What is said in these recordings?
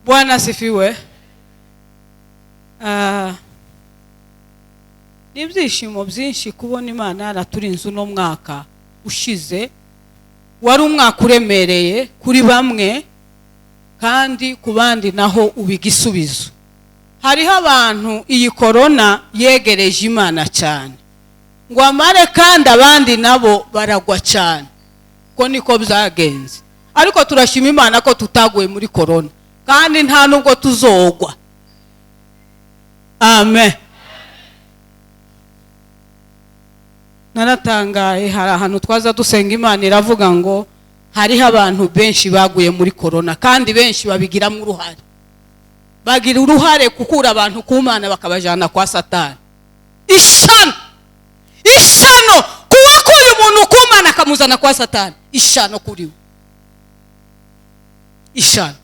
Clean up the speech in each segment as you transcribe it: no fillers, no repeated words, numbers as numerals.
Bwana asifiwe. Ni ibyishimo byinshi kubona Imana yaraturinze uno mwaka ushize. Wari umwaka uremereye kuri bamwe, kandi ku bandi naho ubigisubizo. Hariho abantu iyi korona yegereje Imana cyane ngo amare, kandi abandi nabo baragwa cyane, ko niko byagenze. Ariko turashima Imana ko tutaguye muri korona, kandi nta nubwo tuzogwa. Amen. Naratangaye, hari ahantu twaza dusenga Imana iravuga ngo hariho abantu benshi baguye muri korona, kandi benshi babigiramo uruhare. Bagira uruhare gukura abantu ku Mana bakabajana kwa Satani. Ishano, ishano kuwakuye umuntu ku Mana akamuzana kwa Satani, ishano kuri we, ishano.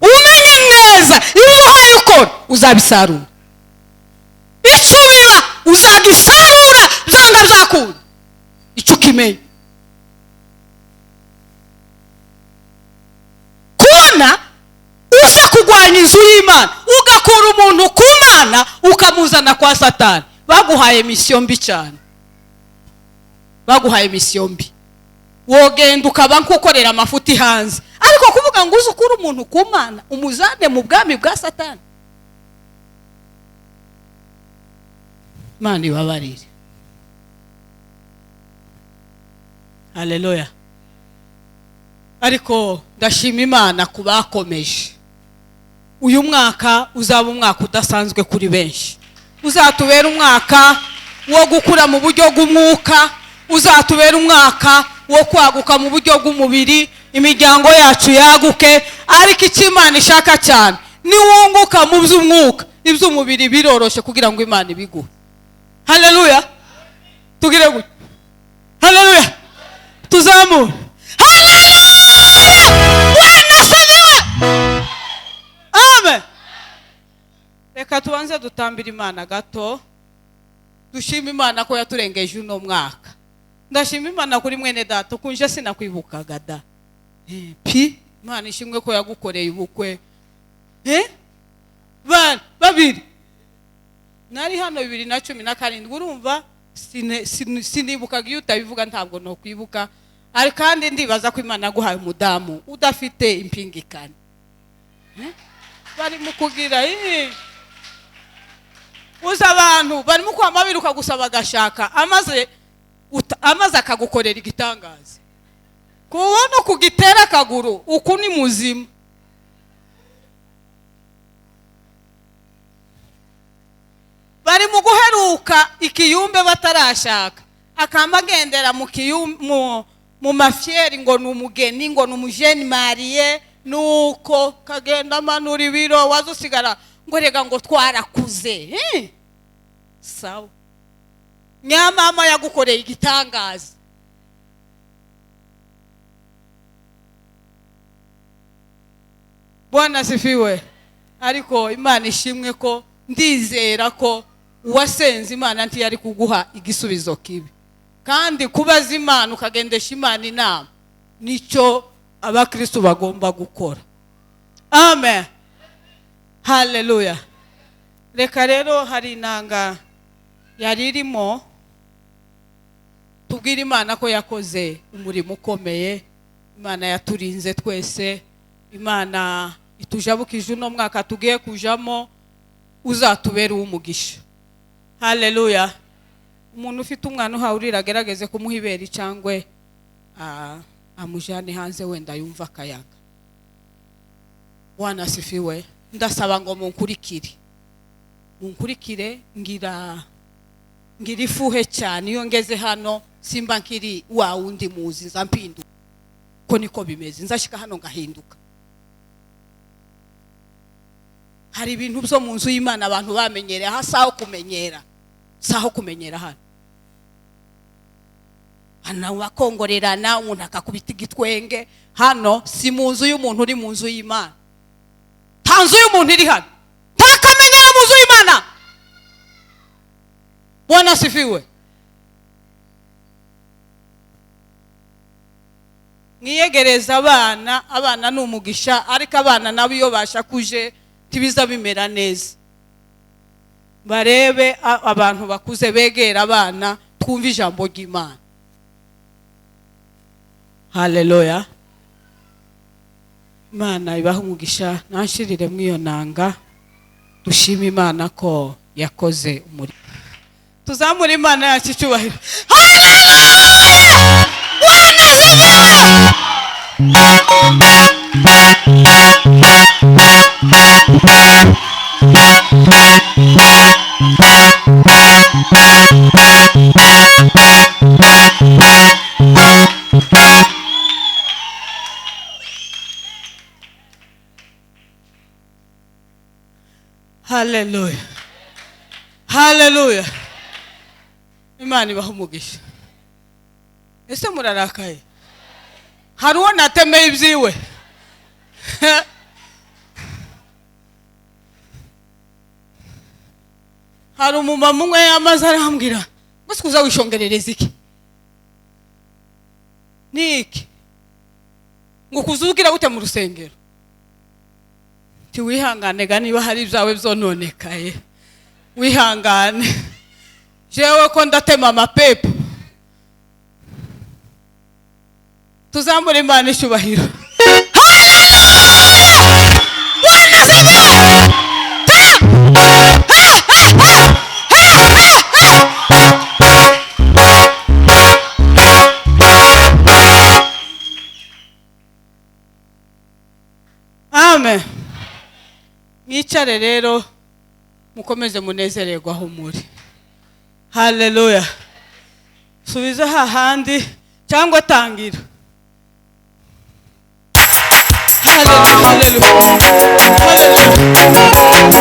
Umenye neza ibyo uhaye ukora uzabisarura, icyo ubiba uzagisarura byanga byakunda, icyo ukimenye. Kubona uza kurwanya inzu y'Imana ugakura umuntu ku Mana ukamuzana kwa Satani, baguhaye misiyo mbi cyane, baguhaye misiyo mbi. Wogenda ukaba nkukorera amafuti hanze, ariko kuvuga ngo uze ukure umuntu ku Mana umuzane mu bwami bwa Satani, Imana ibabarire. Haleluya. Ariko ndashima Imana kubakomeje. Uyu mwaka uzaba umwaka udasanzwe kuri benshi, uzatubera umwaka wo gukura mu buryo bw'umwuka, uzatubera umwaka wo kwaguka mu buryo bw'umubiri, imiryango yacu yaguke. Ariko icyo Imana ishaka cyane niwunguka mu by'umwuka, iby'umubiri biroroshe kugira ngo Imana ibiguhe. Haleluya. Tugire gutya. Haleluya. Tuzamure. Haleluya. Bwana asifiwe. Amen. Reka tubanze dutambire Imana gato, dushime Imana ko yaturengeje uno mwaka. Ndashima Imana kuri mwene data kunje sinakwibukaga da. Pi Imana ishimwe ko yagukoreye ubukwe. Babiri. Nari hano 2017, urumva sinibukaga. Iyo utabivuga ntabwo no kwibuka. Ari kandi ndibaza ko Imana yaguhaye umudamu udafite impingikane. Bari mu kugira uza abantu barimo kwama biruka gusaba agashaka, amaze akagukorera igitangaza. Kubona kugitera akaguru uku ni muzima. Bari mu guheruka ikiyumbe batarashaka, akamba agendera mu kiyumbe mu mafieri ngo ni umugeni, ngo ni umujeni mariye, nuko kagenda manura ibiro wazusigara ngo rega ngo twarakuze. Sawa, nyamama yagukoreye igitangaza. Bwana asifiwe. Ariko Imana ishimwe ko ndizera ko uwasenze Imana ntiyari kuguha igisubizo kibi. Kandi kubaza Imana ukagendesha Imana inama nicyo abakristo bagomba gukora. Amen. Haleluya. Reka rero hari inanga yari irimo tubwira Imana ko yakoze umurimo ukomeye. Imana yaturinze twese, Imana itujabukije uno mwaka tugiye kujamo, uzatubera umugisha. Haleluya. Umuntu ufite umwana uhawurira agerageze kumuha ibere cyangwa amujane hanze wenda yumva akayaga. Bwana asifiwe. Ndasaba ngo munkurikire, munkurikire. Ngira ifuhe cyane iyo ngeze hano, simba nkiri wa wundi muzi, nza mpinduka. Ko niko bimeze, nzashika hano ngahinduka. Hari ibintu byo mu nzu y'Imana abantu bamenyereye, aha saho kumenyera, saho kumenyera hano. Hano bakongorerana, umuntu akakubita igitwenge. Hano si mu nzu y'umuntu, uri mu nzu y'Imana. Nta nzu y'umuntu iri hano, nta kamenyero mu nzu y'Imana. Bwana asifiwe. Mwiyegereza abana, abana ni umugisha, ariko abana nabo iyo bashakuje tibiza bimera neza. Barebe abantu bakuze begera abana, twumve ijambo ry'Imana. Haleluya. Imana ibahe umugisha, nanshirire mwiyo nanga. Dushima Imana ko yakoze umurimo. Tuzamure Imana yacu icyubahiro. Haleluya! Bwana asifiwe! Haleluya. Haleluya. Imana ibahe umugisha. Ese murarakaye? Hari uwo natemeye ibyiwe? Hari umumama umwe yamaze arambwira ngo sikuza wishongerereza iki? Ni iki? Ngo kuzugira gute mu rusengero? Tiwihangane ga niba hari ibyawe byononekaye. Wihangane. Jewe ko ndatema amapepo. Tuzamure Imana icyubahiro. Haleluya! Bwana asifiwe! Amen. Mwicare rero mukomeze munezererwe aho muri. Haleluya. Subiza hahandi cyangwa tangira. Haleluya, haleluya. Haleluya.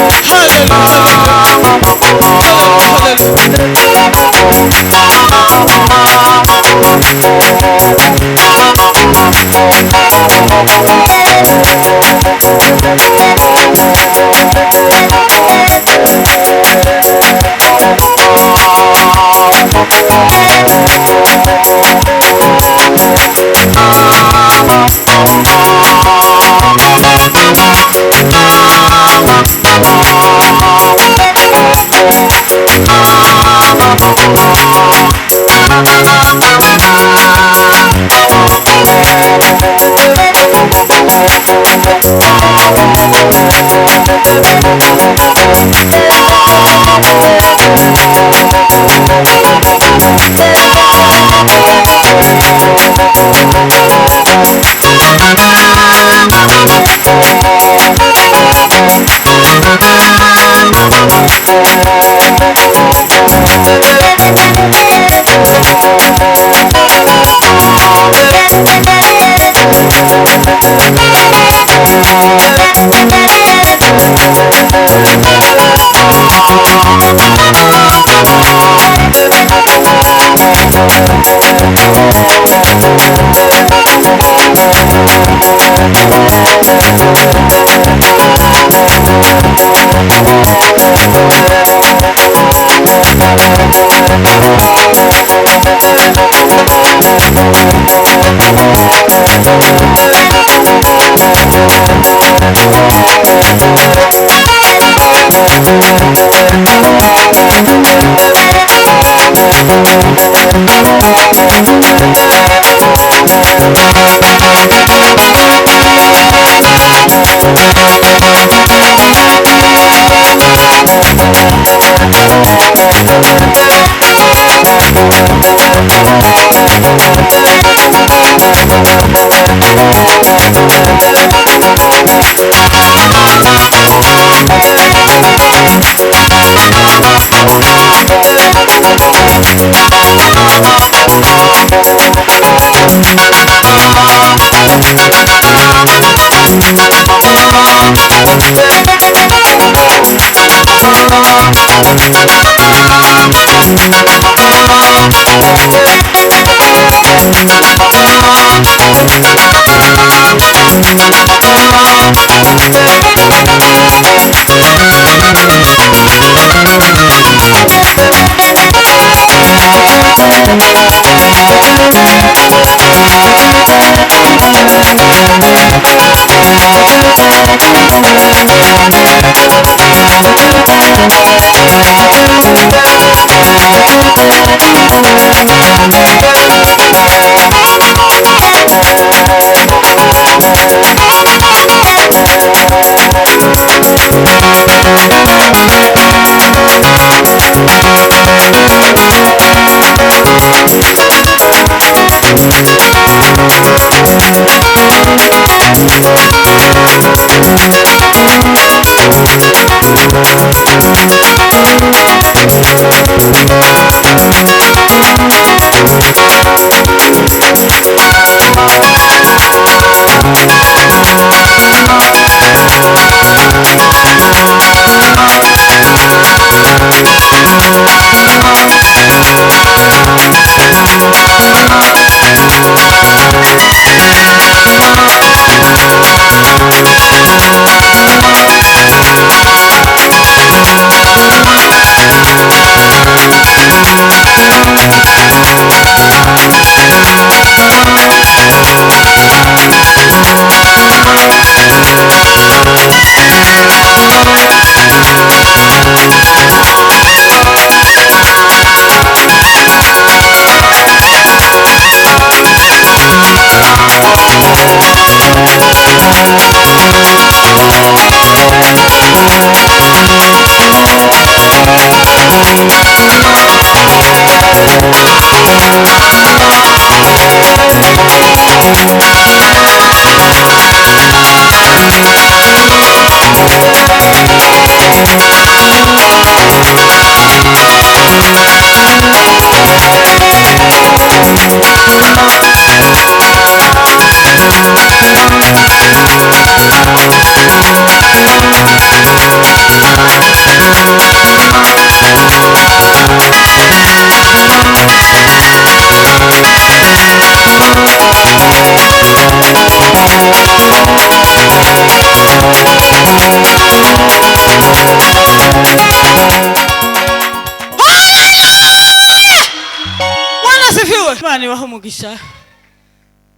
Umugisha,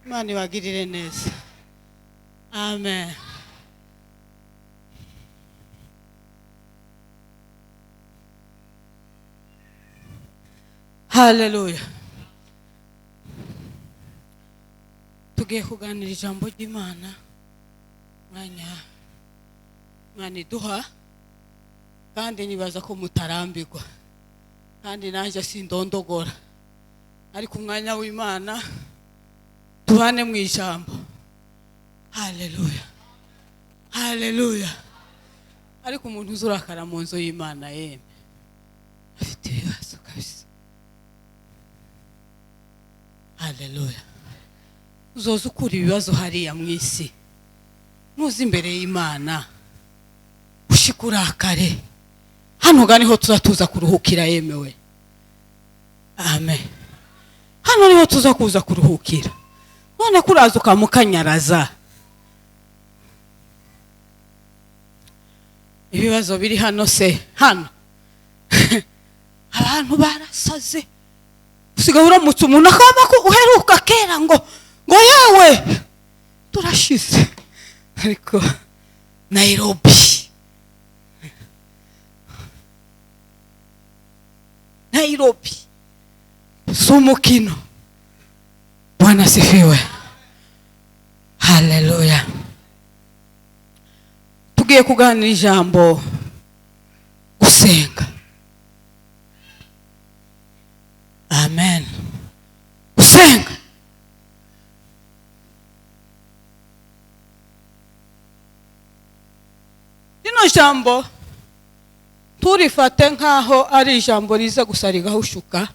Imana ibagirire neza. Amen. Haleluya. Tugiye kuganira ijambo ry'Imana, mwanya Imana iduha, kandi nibaza ko mutarambirwa, kandi nanjye sindondogora, ariko umwanya w'Imana tubane mu ijambo. Haleluya, haleluya. Ariko umuntu uzurakara mu nzu y'Imana yemwe afite ibibazo kabisa. Haleluya. Uzoza ukura ibibazo hariya mu isi, nuza imbere y'Imana ushikurakare. Hano ga niho tuza kuruhukira yemewe. Amen. Hano niho tuza kuza kuruhukira. None kuraza ukamukanyaraza. Ibibazo biri hano se hano abantu barasaze. Usigaye uramutse umuntu akaba ko uheruka kera ngo yewe turashize. Ariko Nairobi si umukino. Bwana sifiwe. Haleluya. Tugiye kuganira ijambo gusenga. Amen. Gusenga. Rino jambo turifate nkaho ari ijambo riza gusa rigahushuka,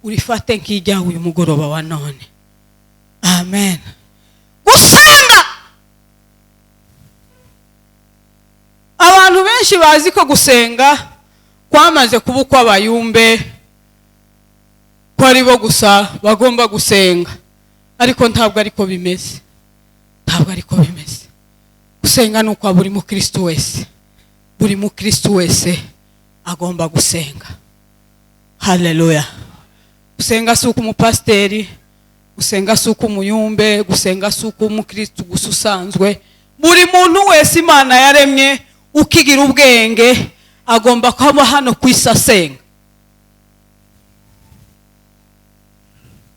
urifate nk'ijya uyu mugoroba wa none. Amen. Gusenga. Abantu benshi bazi ko gusenga kwamaze kuba uko abayumbe, ko ari bo gusa bagomba gusenga, ariko ntabwo ariko bimeze. Ntabwo ariko bimeze. Gusenga ni ukwa buri mukristo wese. Buri mukristo wese agomba gusenga. Haleluya. Gusenga si uko umupasiteri, gusenga si uko umuyumbe, gusenga si uko umukristo gusa usanzwe. Buri muntu wese Imana yaremye ukigira ubwenge agomba kuba hano ku isi asenga.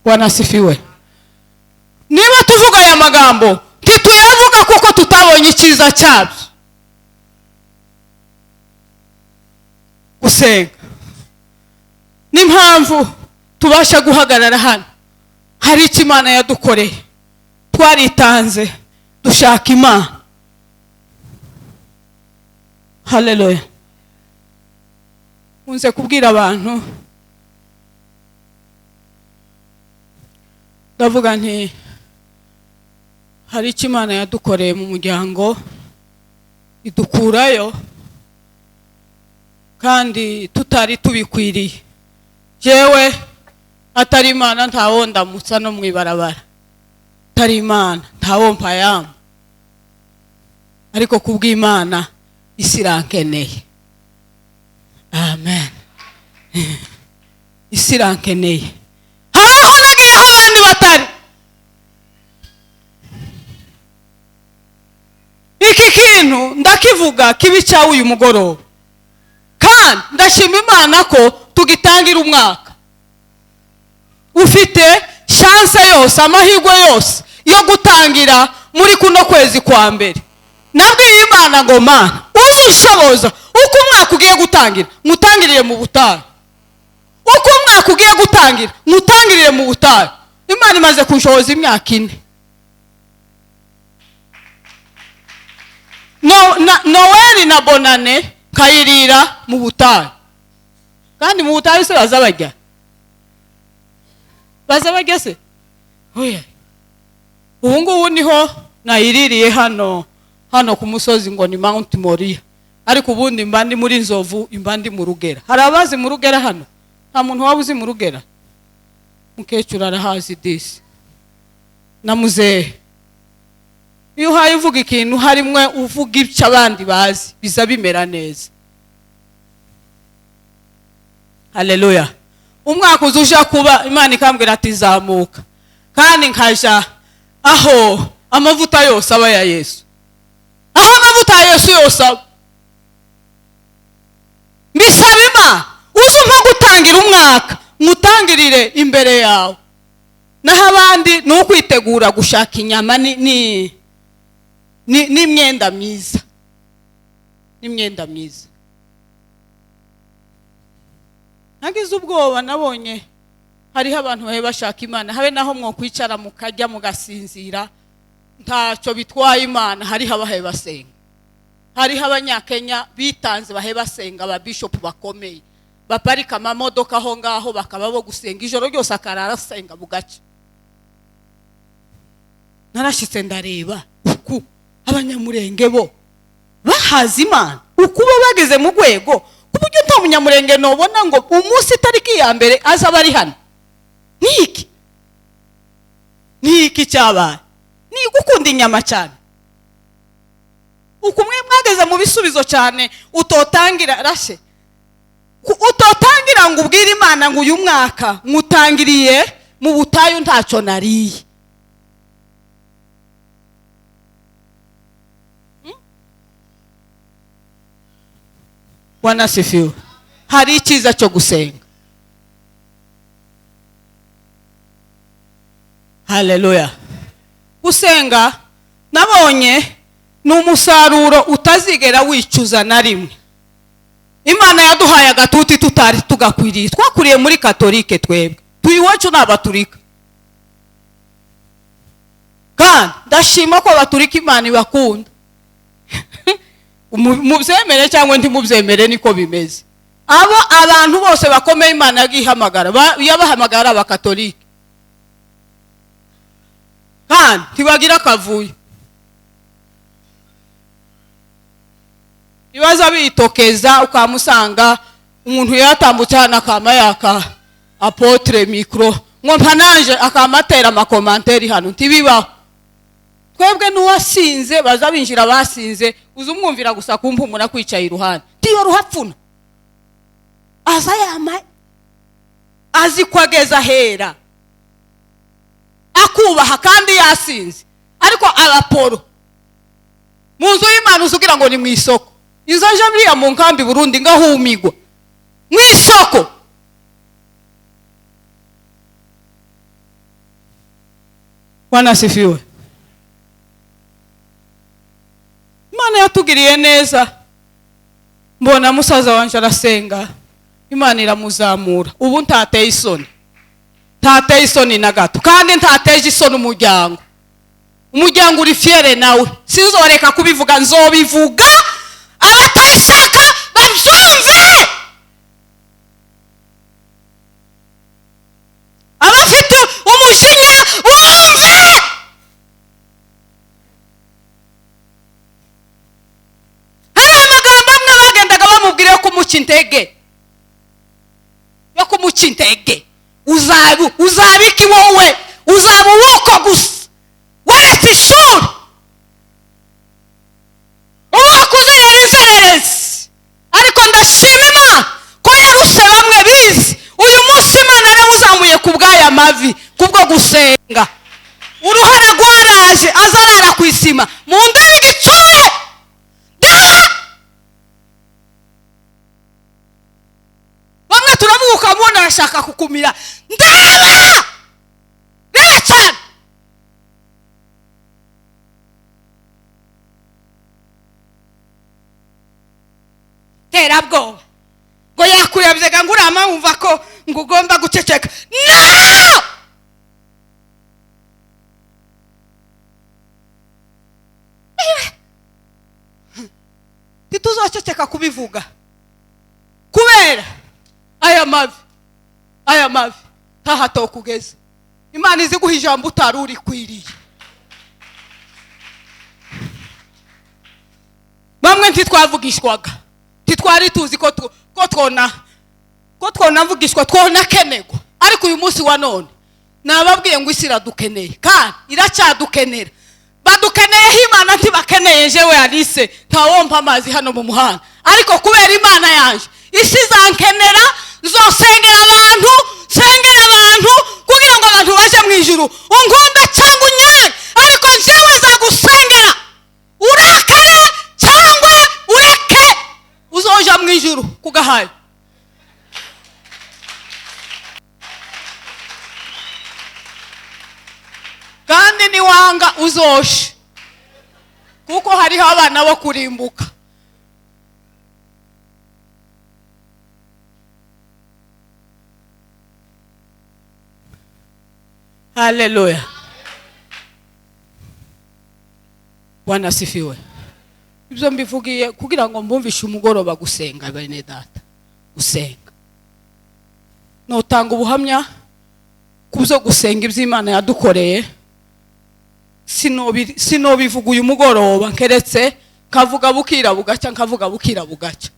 Bwana sifiwe. Niba tuvuga aya magambo, ntituyavuga kuko tutabonye icyiza cyabyo. Gusenga n'impamvu tubasha guhagarara hano, hari icyo Imana yadukoreye. Twaritanze dushaka Imana. Haleluya. Nkunze kubwira abantu, ndavuga nti hari icyo Imana yadukoreye mu muryango, idukurayo kandi tutari tubikwiriye. Jewe atari Imana ntawo ndamutsa no mwibarabara, atari Imana ntawo mpayama, ariko kubw'Imana isi irankeneye. Amen. Isi irankeneye. Hari aho nagiye aho abandi batari. Iki kintu ndakivuga kibi cyawe uyu mugoroba, kandi ndashima Imana ko tugitangira umwaka ufite chance yose, amahirwe yose yo gutangira muri kuno kwezi kwa mbere. Nabwiye Imana ngo Mana uzushoboza uko umwaka ugiye gutangira mutangiriye mu butayu, uko umwaka ugiye gutangira mutangiriye mu butayu. Imana imaze kunshoboza imyaka 4. Noeli na Bonane kayirira mu butayu. Kandi mu butayu se bazabajya? Bazabajya se? Oya. Ubu ngubu niho nayiririye hano ku musozi ngo ni Mount Moria. Ariko ubundi mba ndi muri Nzovu, imba ndi mu Rugera. Hari abazi mu Rugera hano? Nta muntu waba uzi mu Rugera? Mukecuru arahazi disi. Na muzehe. Iyo uhaye uvuga ikintu harimwe uvuga ibyo abandi bazi, biza bimera neza. Haleluya. Umwaka uza uja kuba, Imana ikambwira ati zamuka, kandi nkaja aho amavuta yose aba ya Yesu, aho amavuta ya Yesu yose aba. Mbisaba Imana uze nko gutangira umwaka, mutangirire imbere yawe. Naho abandi ni ukwitegura gushaka inyama n'imyenda myiza, n'imyenda myiza. Nagize ubwoba, nabonye hariho abantu bahe bashaka Imana, habe naho mwokwicara mukajya mugasinzira ntacyo bitwaye Imana. Hariho abahe basenga, hariho abanyakenya bitanze bahe basenga, aba bishop bakomeye baparika amamodoka aho ngaho bakaba bo gusenga ijoro ryose, akarara asenga bugace. Narashitse ndareba uku abanyamurenge bo bahaza Imana, uku bo bageze mu rwego ku buryo nta munyamurenge nobona ngo umunsi itariki ya mbere aza bari hano. Niki niki cyabaye? Ni gukunda inyama cyane. Uku mwe mwageze mu bisubizo cyane, utotangira rashe, utotangira ngo ubwire Imana ngo uyu mwaka nkutangiriye mu butayu ntacyo nariye. Bwana sifiwe. Hari icyiza cyo gusenga. Haleluya. Gusenga nabonye ni umusaruro utazigera wicuza na rimwe. Imana yaduhaye agatuti tutari tugakwiriye. Twakuriye muri Katolike twebwe, tuyiwacu n'abaturika, kandi ndashima ko abaturika Imana ibakunda. Mubyemere cyangwa ntimubyemere niko bimeze. Abo abantu bose bakomeye Imana yagihamagara, yabahamagara abakatolike, kandi ntibagira akavuyo. Ibaza bitokeza ukamusanga umuntu yatambutse hano akama yaka apotre micro ngo mpananje akamatera amakomanteri hano, ntibibaho. Twebwe n'uwasinze baza binjira basinze, uzumwumvira gusa kumpumura kwicaye iruhande tiyo ruhapfuna aza yama azi kwageza hera akubaha kandi yasinze. Ariko abaporo mu nzu y'Imana uzugira ngo ni mu isoko. Inzo nje mu nkambi Burundi ngahumigwa mu isoko. Bwana sifiwe. Imana yatugiriye neza. Mbona musaza wanje arasenga, Imana iramuzamura. Ubu ntateye isoni, ntateye isoni na gato, kandi ntateje isoni umuryango. Umuryango uri fiere nawe, sinzoreka kubivuga, nzobivuga abatayishaka babyumve. Abafite umujinya bumve. Hari amagambo amwe bagendaga bamubwira yo kumuca intege, yo kumuca intege. Uzabiki wowe, uzaba uwuko gusa, waretse ishuri uwakuzererezererezi. Ariko ndashima Imana ko yaruse bamwe bizi. Uyu munsi Imana yaramuzamuye ku bw'aya mavi, kubwo gusenga. Uruhara rwaraje azarara ku isima mu ndebe igicuye. Bamwe turavuga ukamubona arashaka kukumira, ndeba reba cyane. Terabwoba ngo yakuyabyaga ngo urama wumva ko ngo ugomba guceceka. No! Ntituzaceceka kubivuga kubera aya mavi, aya mavi ntahatokugeza. Imana iziguha ijambo utari urikwiriye. Bamwe ntitwavugishwaga, ntitwari tuzi ko twonavugishwa, twonakenerwa. Ariko uyu munsi wa none nababwiye ngo isi iradukeneye, kandi iracyadukenera. Badukeneyeho Imana, ntibakeneye jewe Alice ntawompa amazi hano mu muhanda. Ariko kubera Imana yanje isi izankenera, Nzosengera abantu, sengera abantu kugira ngo abantu baje mu ijuru. Unkunde cyangwa unyange, ariko njyewe nzagusengera. Urakare cyangwa ureke, uzoja mu ijuru kugahayo. Kandi niwanga uzoshe, kuko hariho abana bo kurimbuka. Haleluya. Bwana asifiwe. Ibyo mbivugiye kugira ngo mbumvishe umugoroba gusenga, bene data, gusenga. Notanga ubuhamya kubyo gusenga iby'Imana yadukoreye. Sinobivuga uyu mugoroba, nkeretse nkavuga bukira bugacya, nkavuga bukira bugacya.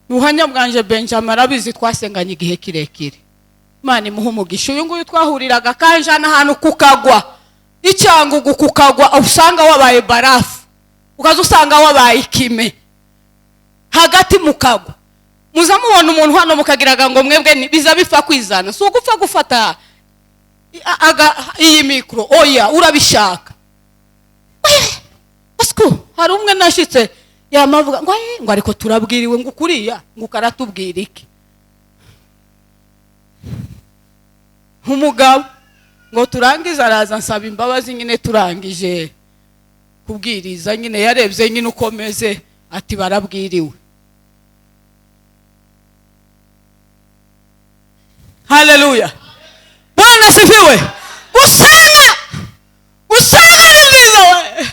Ubuhamya bwanje Benjamin arabizi, twasenganye igihe kirekire. Imana imuha umugisha. Uyu nguyu twahuriraga kanjana ahantu kukagwa, icyangugu kukagwa, usanga wabaye barafu, ukaza usanga wabaye ikime hagati mukagwa. Muza mubona umuntu hano mukagiraga ngo mwebwe biza bipfa kwizana, si ugupfa gufata iyi mikro, oya urabishaka. Asiko hari umwe nashitse yamavuga ngo ngo ariko turabwiriwe, ngo kuriya ngo karatubwira iki? Umugabo ngo turangize araza nsaba imbabazi nyine, turangije kubwiriza nyine, yarebye nyine ukomeze ati barabwiriwe. Haleluya. Bwana asifiwe. Gusenga, gusenga ni byiza we,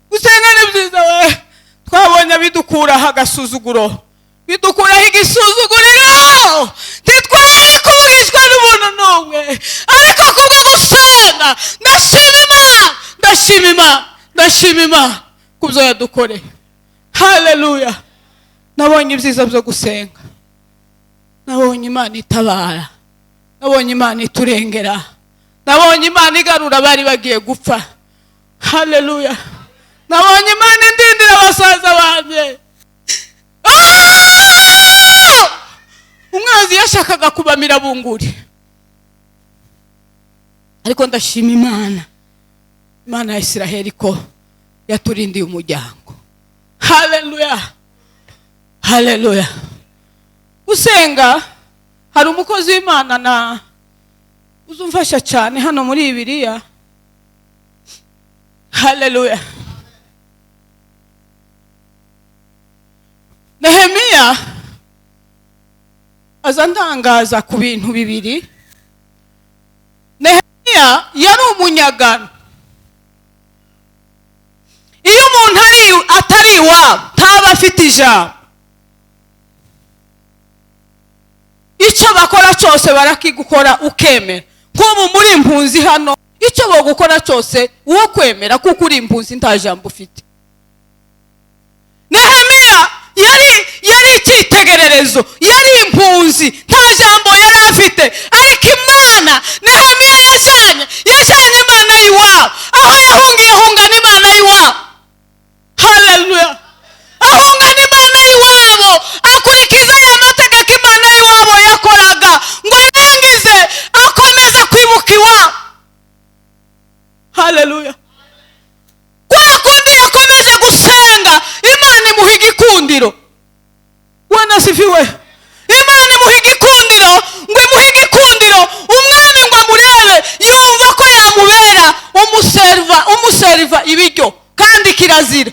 gusenga ni byiza we. Twabonye bidukuraho agasuzuguro, bidukuraho igisuzuguriro. Ntitwari kubwishwa n'umuntu n'umwe, ariko kubwo gusenga ndashima Imana, ndashima Imana, ndashima Imana kubyo yadukoreye. Haleluya. Nabonye ibyiza byo gusenga, nabonye Imana itabara, nabonye Imana iturengera, nabonye Imana igarura abari bagiye gupfa. Haleluya. Nabonye Imana indindira abasaza banjye. Umwanzi yashakaga kubamira bunguri, ariko ndashima Imana, Imana ya Isiraheli ko yaturindiye umuryango. Haleluya. Haleluya. Gusenga, hari umukozi w'Imana na uzumfasha cyane hano muri Bibiliya. Haleluya. Nehemiya aza ntangaza ku bintu bibiri. Nehemiya yari umunyagano. Iyo umuntu atari iwabo ntaba afite ijambo. Icyo bakora cyose barakigukora ukemera. Nk'ubu muri impunzi hano, icyo bagukora cyose uwo kwemera kuko uri impunzi nta jambo ufite. Nehemiya yari icyitegererezo, yari impunzi, nta jambo yari afite, ariko Imana Nehemiya yajyanye Imana y'iwabo. Aho yahungiye ahungana Imana y'iwabo. Haleluya. Ahungana Imana y'iwabo, akurikiza ya mategeko Imana y'iwabo yakoraga, ngo arangize akomeza kwibuka iwabo. Haleluya. Kwa kundi yakomeje gusenga, Imana imuha igikundiro. Bwana asifiwe. Imana imuha igikundiro, ngo imuhe igikundiro, umwami ngo amurebe, yumva ko yamubera umuserva ibiryo, kandi kirazira.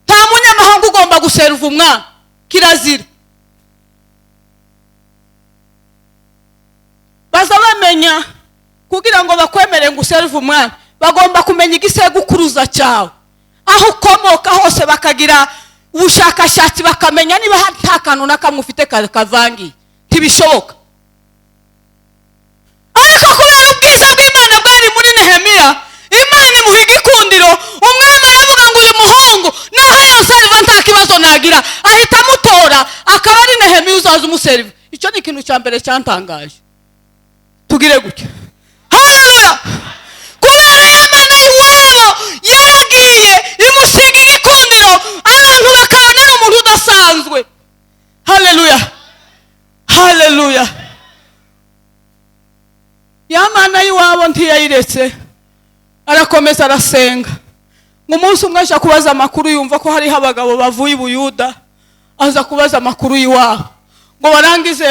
Nta munyamahanga ugomba guserva umwami, kirazira. Baza bamenya kugira ngo bakwemere ngo userve umwami, bagomba kumenya igisegukuruza cyawe, aho ukomoka hose, bakagira ubushakashatsi, bakamenya niba nta kantu na kamwe ufite kavangiye. Ntibishoboka. Ariko kubera ubwiza bw'Imana bwari muri Nehemiya, Imana imuha igikundiro. Umwami aravuga ngo uyu muhungu naho yanseriva nta kibazo nagira, ahita amutora akaba ari Nehemiya uzaza umuseriva. Icyo ni ikintu cya mbere cyantangaje. Tugire gutya. Haleluya. Kubera Imana y'iwabo yaragiye imushinga igikundiro, abantu bakabona ari umuntu udasanzwe. ntiyabiretse, arakomeza arasenga. Ngo umunsi umwe aje kubaza amakuru, yumva ko hariho abagabo bavuye i Buyuda, aza kubaza amakuru y'iwabo. Ngo barangize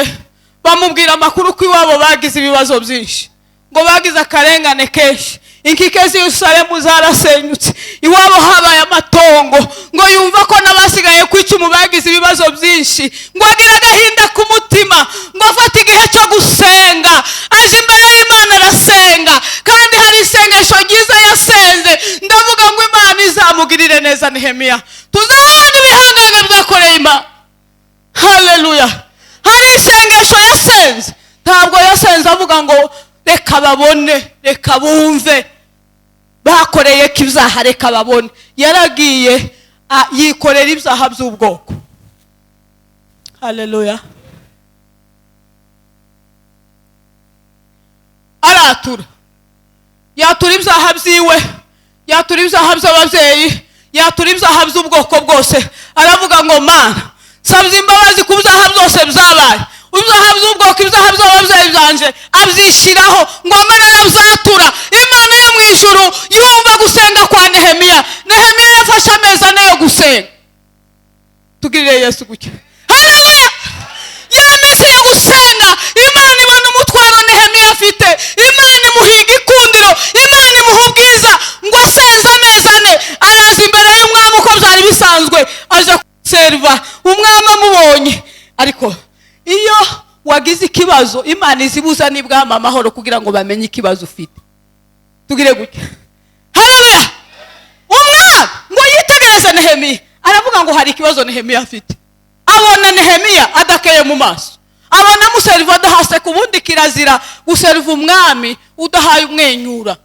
bamubwira amakuru ko iwabo bagize ibibazo byinshi, ngo bagize akarengane kenshi, inkike z'i Yerusalemu zarasenyutse, iwabo habaye amatongo. Ngo yumva ko n'abasigaye ku icumu bagize ibibazo byinshi, ngo agira agahinda ku mutima, ngo afate igihe cyo gusenga, aje imbere y'Imana arasenga. Kandi hari isengesho ryiza yasenze, ndavuga ngo Imana izamugirire neza Nehemiya, tuzabona ibihangange byakoreye Imana. Haleluya. Hari isengesho yasenze, ntabwo yasenze avuga ngo reka babone, reka bumve bakoreye ko ibyaha, reka babone. Yaragiye yikorera ibyaha by'ubwoko. Haleluya. Aratura, yatura ibyaha byiwe, yatura ibyaha by'ababyeyi, yatura ibyaha by'ubwoko bwose. Aravuga ngo Mana, nsabye imbabazi ku byaha byose byabaye, ibyaha by'ubwoko, ibyaha by'ababyeyi byanje, abyishyiraho. Ngo amara arabyatura. Imana yo mu ijuru yumva gusenga kwa Nehemiya. Nehemiya yafashe amezi ane yo gusenga. Tugirire Yesu gutya. Haleluya. Ya minsi yo gusenga, Imana ibona umutwaro Nehemiya afite, Imana imuhiga ikundiro, Imana imuha ubwiza. Ngo asenze amezi ane, araza imbere y'umwami uko byari bisanzwe, aje guserva. Umwami amubonye, ariko iyo wagize ikibazo Imana izibuza n'ibwami amahoro kugira ngo bamenye ikibazo ufite. Tugire gutya. Haleluya. Umwami ngo yitegereze Nehemiya, aravuga ngo hari ikibazo Nehemiya afite. Abona Nehemiya adakeye mu maso, abona amuseriva adahaseka. Ubundi kirazira guseriva umwami udahaye umwenyura.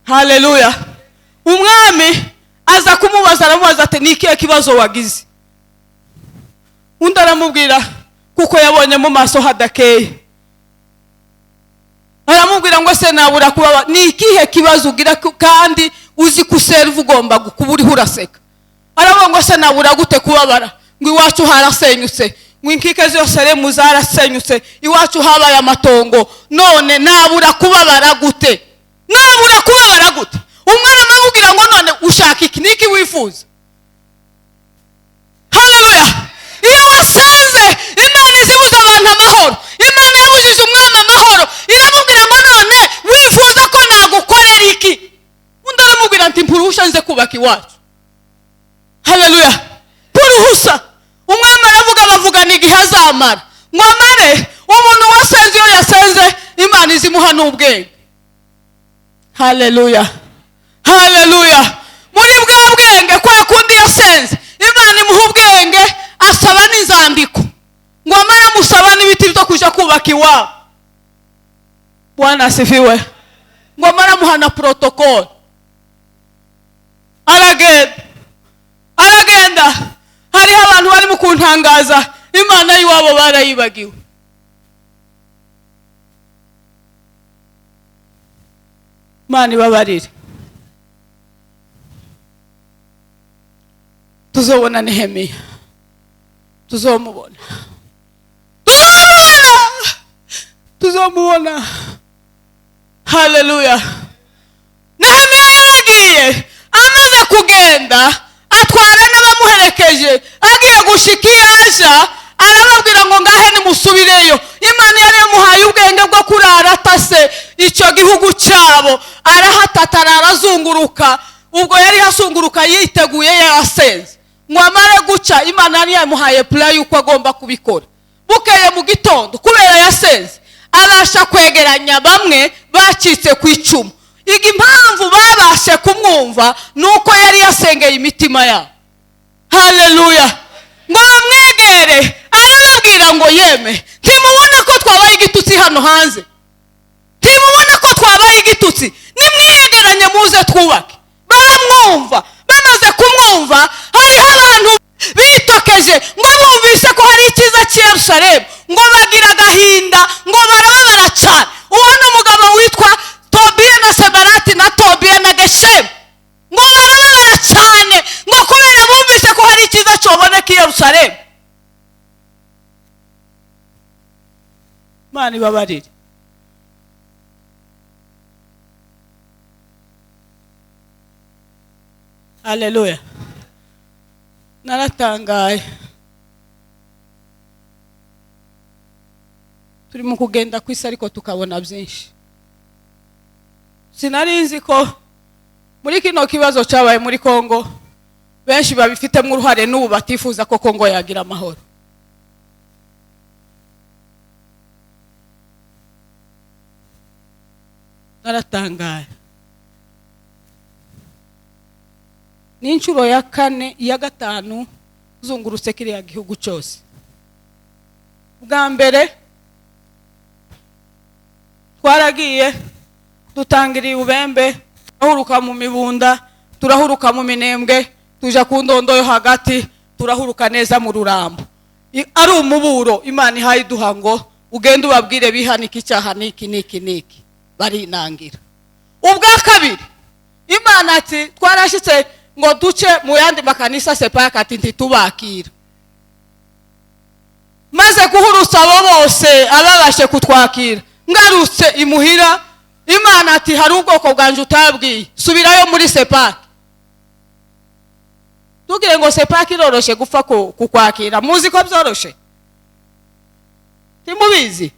Haleluya. Umwami aza kumubaza, aramubaza ati ni ikihe kibazo wagize? Undi aramubwira, kuko yabonye mu maso hadakeye, aramubwira ngo se nabura kubaba, ni ikihe kibazo ugira kandi uzi ko useriva ugomba kuba uriho uraseka? Aravuga ngo se nabura gute kubabara, ngo iwacu harasenyutse, ngo inkike zose remu zarasenyutse, iwacu habaye amatongo, none nabura kubabara gute? Nabura kubabara gute? Umwana aramubwira ngo none ushaka iki, niki wifuza? Haleluya. Iyo wasenze Imana izibuza abantu amahoro. Imana yabujije umwami amahoro, iramubwira ngo none wifuza ko nagukorera iki? Undi aramubwira ati mpuruhusha nze kubaka iwacu. Haleluya. Puruhusa. Umwami aravuga, bavugana igihe azamara. Ngo amare, umuntu wasenze iyo yasenze Imana izimuha n'ubwenge. Haleluya. Haleluya. Muri bwa bwenge kwa kundi yasenze, Imana imuha ubwenge, asaba n'inzandiko. Ngo amara musaba n'ibiti byo kuja kubaka iwabo. Bwana asifiwe. Ngo amara muhana protocol. Aragenda. Aragenda. Hariho abantu bari mu kuntangaza, Imana y'iwabo barayibagiwe. Imana ibabarire. Tuzobona Nehemiya, tuzomubona, tuzomubona, tuzomubona. Haleluya. Nehemiya yaragiye, amaze kugenda atwara n'abamuherekeje, agiye gushika iyaja arababwira ngo ngahe nimusubireyo. Imana yari yamuhaye ubwenge bwo kurara atase icyo gihugu cyabo, arahatata arazunguruka. Ubwo yari yasunguruka yiteguye yasenze, ngo amare guca Imana yari yamuhaye plan yuko agomba kubikora. Bukeye mu gitondo kubera yasenze, abasha kwegeranya bamwe bacitse ku icumu. Iga impamvu babashe kumwumva nuko yari yasengeye imitima yabo. Haleluya. Ngo bamwegere, arababwira ngo yeme, ntimubona ko twabaye igitutsi hano hanze? Ntimubona ko twabaye igitutsi? Nimwiyegeranye muze twubake. Baramwumva. Bamaze kumwumva, hariho abantu bitokeje ngo bumvise ko hari icyiza cy'i Yerusalemu, ngo bagira agahinda, ngo barababara cyane. Uwo ni umugabo witwa Tobiya na Sebarati na Tobiya na Geshemu, ngo barababara cyane, ngo kubera bumvise ko hari icyiza cyoboneka i Yerusalemu. Imana ibabarire. Haleluya. Naratangaye. Turi mu kugenda ku isi ariko tukabona byinshi. Sinari nzi ko muri kino kibazo cyabaye muri Kongo benshi babifitemo uruhare n'ubu batifuza ko Kongo yagira amahoro. Naratangaye. Ni inshuro ya kane, iya gatanu zungurutse kiriya gihugu cyose. Bwa mbere twaragiye dutangiriye Ubembe, turahuruka mu Mibunda, turahuruka mu Minembwe, tuja ku Ndondo yo hagati, turahuruka neza mu Rurambo. Ari umuburo Imana ihaye iduha ngo ugende ubabwire bihanike icyaha niki niki niki, barinangira. Ubwa kabiri Imana ati twarashitse ngo duce mu yandi makanisa sepaka ati ntitubakira. Maze guhurusa abo bose ababashe kutwakira, ngarutse imuhira Imana ati hari ubwoko bwanje utabwiye, subirayo muri sepaka. Tugire ngo sepaka iroroshe gupfa kukwakira, muzi ko byoroshe? Timubizi?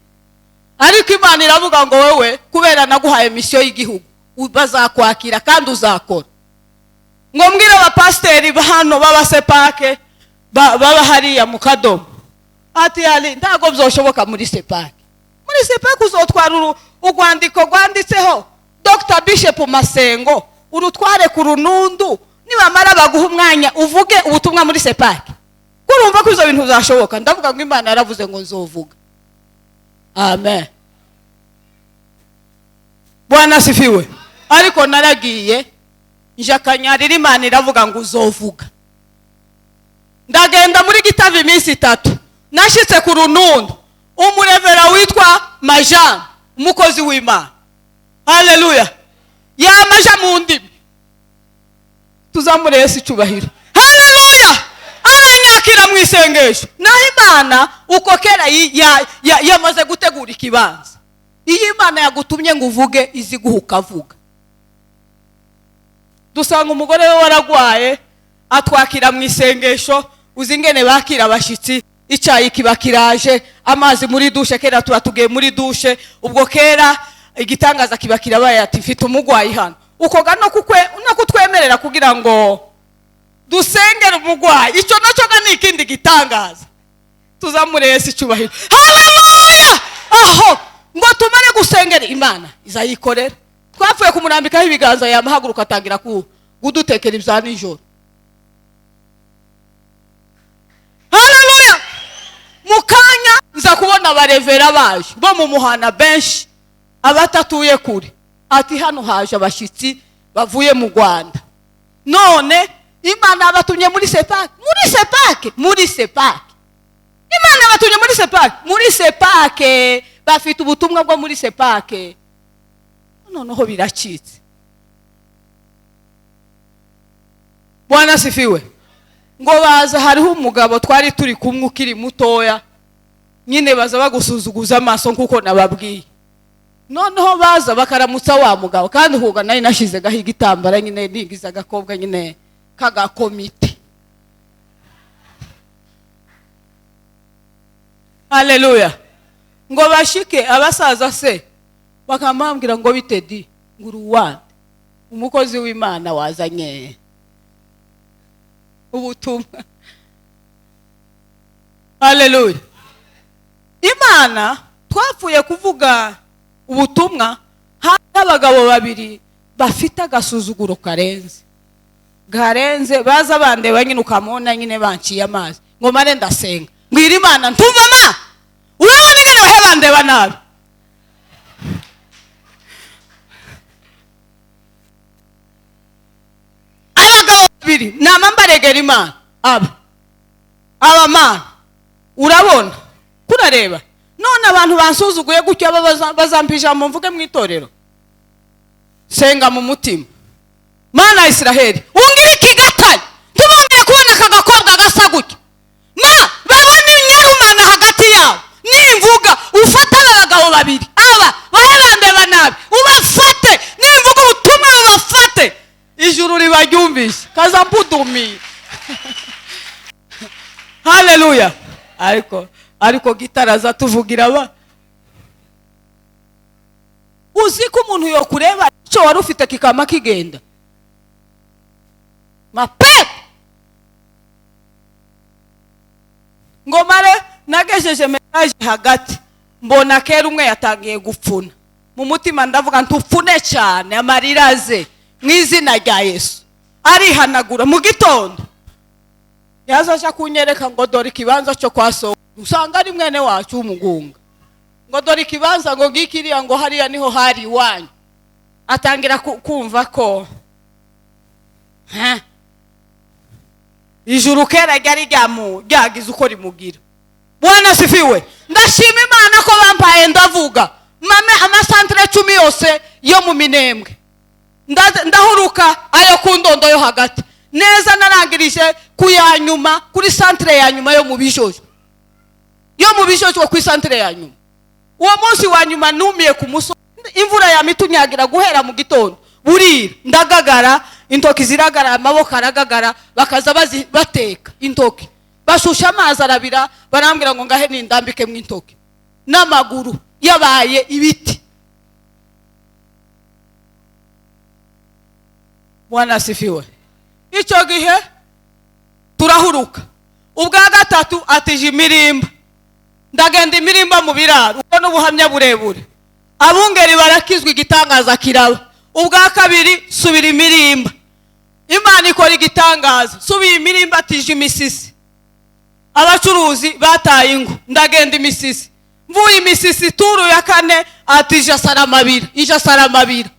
Ariko Imana iravuga ngo wewe kubera naguhaye mission y'igihugu bazakwakira kandi uzakora. Ngo mbwire abapasteri hano baba sepake baba hariya mu Kadomo, ati ali ntago byoshoboka muri sepake. Muri sepake uzotwara urwandiko rwanditseho Dr Bishop Masengo, urutware ku runundu, nibamara baguha umwanya uvuge ubutumwa muri sepake. Kurumva ko izo bintu bizashoboka? Ndavuga ngo Imana yaravuze ngo nzovuga. Amen. Bwana asifiwe. Ariko naragiye njakanyarira Imana iravuga ngo uzovuga. Ndagenda muri Gitave iminsi itatu, nashitse ku runundu, umurevera witwa Majan, umukozi w'Imana. Haleluya. Yamaja mu ndimi. Tuzamure Yesu icyubahiro. Haleluya. Aranyakira mu isengesho. Naho Imana uko kera yamaze gutegura ikibanza. Iyo Imana yagutumye ngo uvuge iziguha ukavuga. Dusanga umugore we waragwaye atwakira mu isengesho, uzingene bakira abashitsi, icyayi kiba kiraje, amazi muri dushe, kera tuba tugiye muri dushe, ubwo kera igitangaza kiba kirabaye ati mfite umugwayi hano. Ukoga no kukwe no kutwemerera kugira ngo dusengere umugwayi, icyo nacyo ga ni ikindi gitangaza. Tuzamure Yesu icyubahiro. Haleluya. Aho ngo tumare gusengera Imana izayikorera. Twapfuye kumurambikaho ibiganza yamahaguruka atangira kudutekera ibya nijoro. Haleluya. Mukanya nza kubona abarevera baje bo mu muhana benshi abatatuye kure, ati hano haje abashitsi bavuye mu Rwanda, none Imana abatumye muri sepake, muri sepake, muri sepake. Imana abatumye muri sepake, muri sepake, bafite ubutumwa bwo muri sepake. Noneho biracitse. Bwana sifiwe. Ngo baza hariho umugabo twari turi kumwe ukiri mutoya, nyine baza bagusuzuguza amaso nkuko nababwiye. Noneho baza bakaramutsa wa mugabo, kandi huga nari nashize gaho igitambara nyine nigiza agakobwa nyine kagakomite. Haleluya. Ngo bashike abasaza se bakamambwira ngo bitedi nguruwande umukozi w'Imana wazanye ubutumwa. Haleluya. Imana twapfuye kuvuga ubutumwa, hari abagabo babiri bafite agasuzuguro karenze garenze, baza bandeba nyine ukamubona nyine banciye amazi ngo mare ndasenga mbwira Imana ntumva ma urabona ingene bahe bandeba nabi. Abagabo babiri nama mbaregera Imana, aba mana urabona kurareba none abantu bansuzuguye gutyo bazampa ijambo mvuge mu itorero. Senga mu mutima, Mana ya Israheli ungira ikigatari ntibongere kubona aka gakobwa gasa gutya, ma babone inyarumana hagati yabo, nimvuga ufate aba bagabo babiri aba bahe bandeba nabi ubafate, nimvuga ubutumwa babafate, ijuru ribaryumvise. Mwabyumvise? Kaza mpudumiye. Haleluya! Ariko gitaraza tuvugira ba uzi ko umuntu yokureba icyo wari ufite kikama kigenda mape. Ngo mare nagejeje message hagati, mbona kera umwe yatangiye gupfuna. Mu mutima ndavuga ntupfune cyane, amarira aze mu izina rya Yesu. Arihanagura mu gitondo yazaje kunyereka ngo dore ikibanza cyo kwa so, usanga ari mwene wacu w'umugunga, ngo dore ikibanza ngo ngikiriya, ngo hariya niho hari iwanyu. Atangira kumva ko ijuru kera ryari ryagize uko rimugira. Bwana sifiwe. Ndashima Imana ko bampaye ndavuga mame amasantere 10 yose yo mu Minembwe. Ndahuruka ayo ku ndondo yo hagati neza, narangirije ku ya nyuma, kuri santere ya nyuma yo mu Bijojo, yo mu Bijojo ku santere ya nyuma. Uwo munsi wa nyuma numiye ku musozi, imvura yamitunyagira guhera mu gitondo burira, ndagagara, intoki ziragara, amaboko aragagara, bakaza bateka intoki, bashusha amazi arabira, barambwira ngo ngahe nindambike mu intoki n'amaguru yabaye ibiti. Bwana asifiwe. Icyo gihe turahuruka. Ubwa gatatu atije imirimba, ndagenda imirimba mu biraro, ubwo n'ubuhamya burebure. Abungeri barakizwa, igitangaza kiraba. Ubwa kabiri subira imirimba, Imana ikora igitangaza, subiye imirimba atije imisisi, abacuruzi bataye ingo, ndagenda imisisi, mvuye imisisi turu ya kane atije asaramabira, ije asaramabira.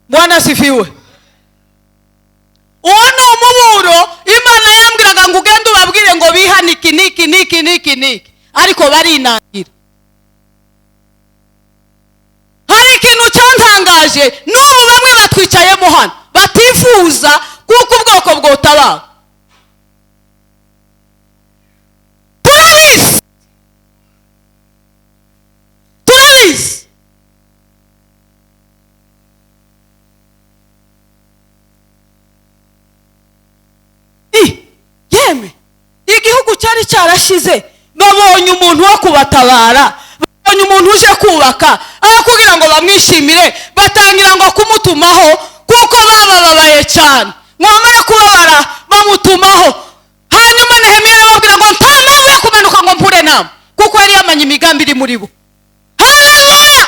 Bwana sifiwe. Uwo ni umuburo Imana yambwiraga ngo ugende ubabwire ngo bihanike niki niki niki niki, ariko barinangira. Hari ikintu cyantangaje, n'ubu bamwe batwicayemo hano batifuza kuko ubwoko bwotabaho. Turabizi, turabizi. Yeme igihugu cyari cyarashize, babonye umuntu wo kubatabara, babonye umuntu uje kubaka, aho kugira ngo bamwishimire batangira ngo kumutumaho, kuko babababaye cyane. Mwamara kubabara bamutumaho. Hanyuma Nehemiya arababwira ngo nta mpamvu yo kumanuka ngo mpure nabo, kuko yari yamanye imigambi iri muri bo. Haleluya!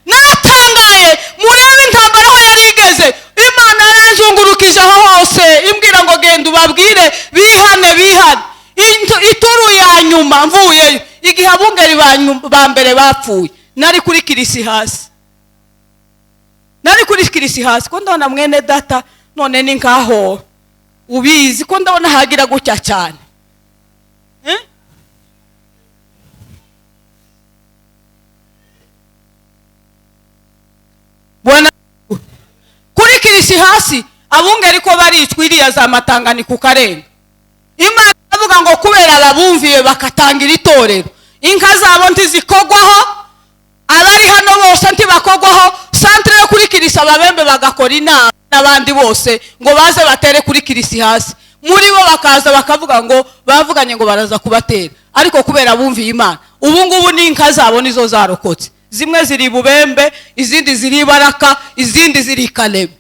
Naratangaye, murebe intambara aho yari igeze. Imana yaranzungurukije aho hose imbwira ngo genda ubabwire bihane bihane. Ituru ya nyuma mvuyeyo, igihe abungeri ba mbere bapfuye, nari kuri kirisi hasi, nari kuri kirisi hasi, ko ndabona mwene data none ni nkaho ubizi, ko ndabona hagira gutya cyane. Bwana kuri kirisi hasi abungeri ko baricwa iriya za matangani ku karenga. Imana avuga ngo kubera ababumviye bakatangira itorero, inka zabo ntizikogwaho, abari hano bose ntibakogwaho. Santere yo kuri kirisi ababembe bagakora inama n'abandi bose ngo baze batere kuri kirisi hasi. Muri bo bakaza bakavuga ngo bavuganye ngo baraza kubatera, ariko kubera abumviye Imana ubu ngubu n'inka zabo nizo zarokotse. Zimwe ziri Bubembe, izindi ziri Baraka, izindi ziri Kalebe,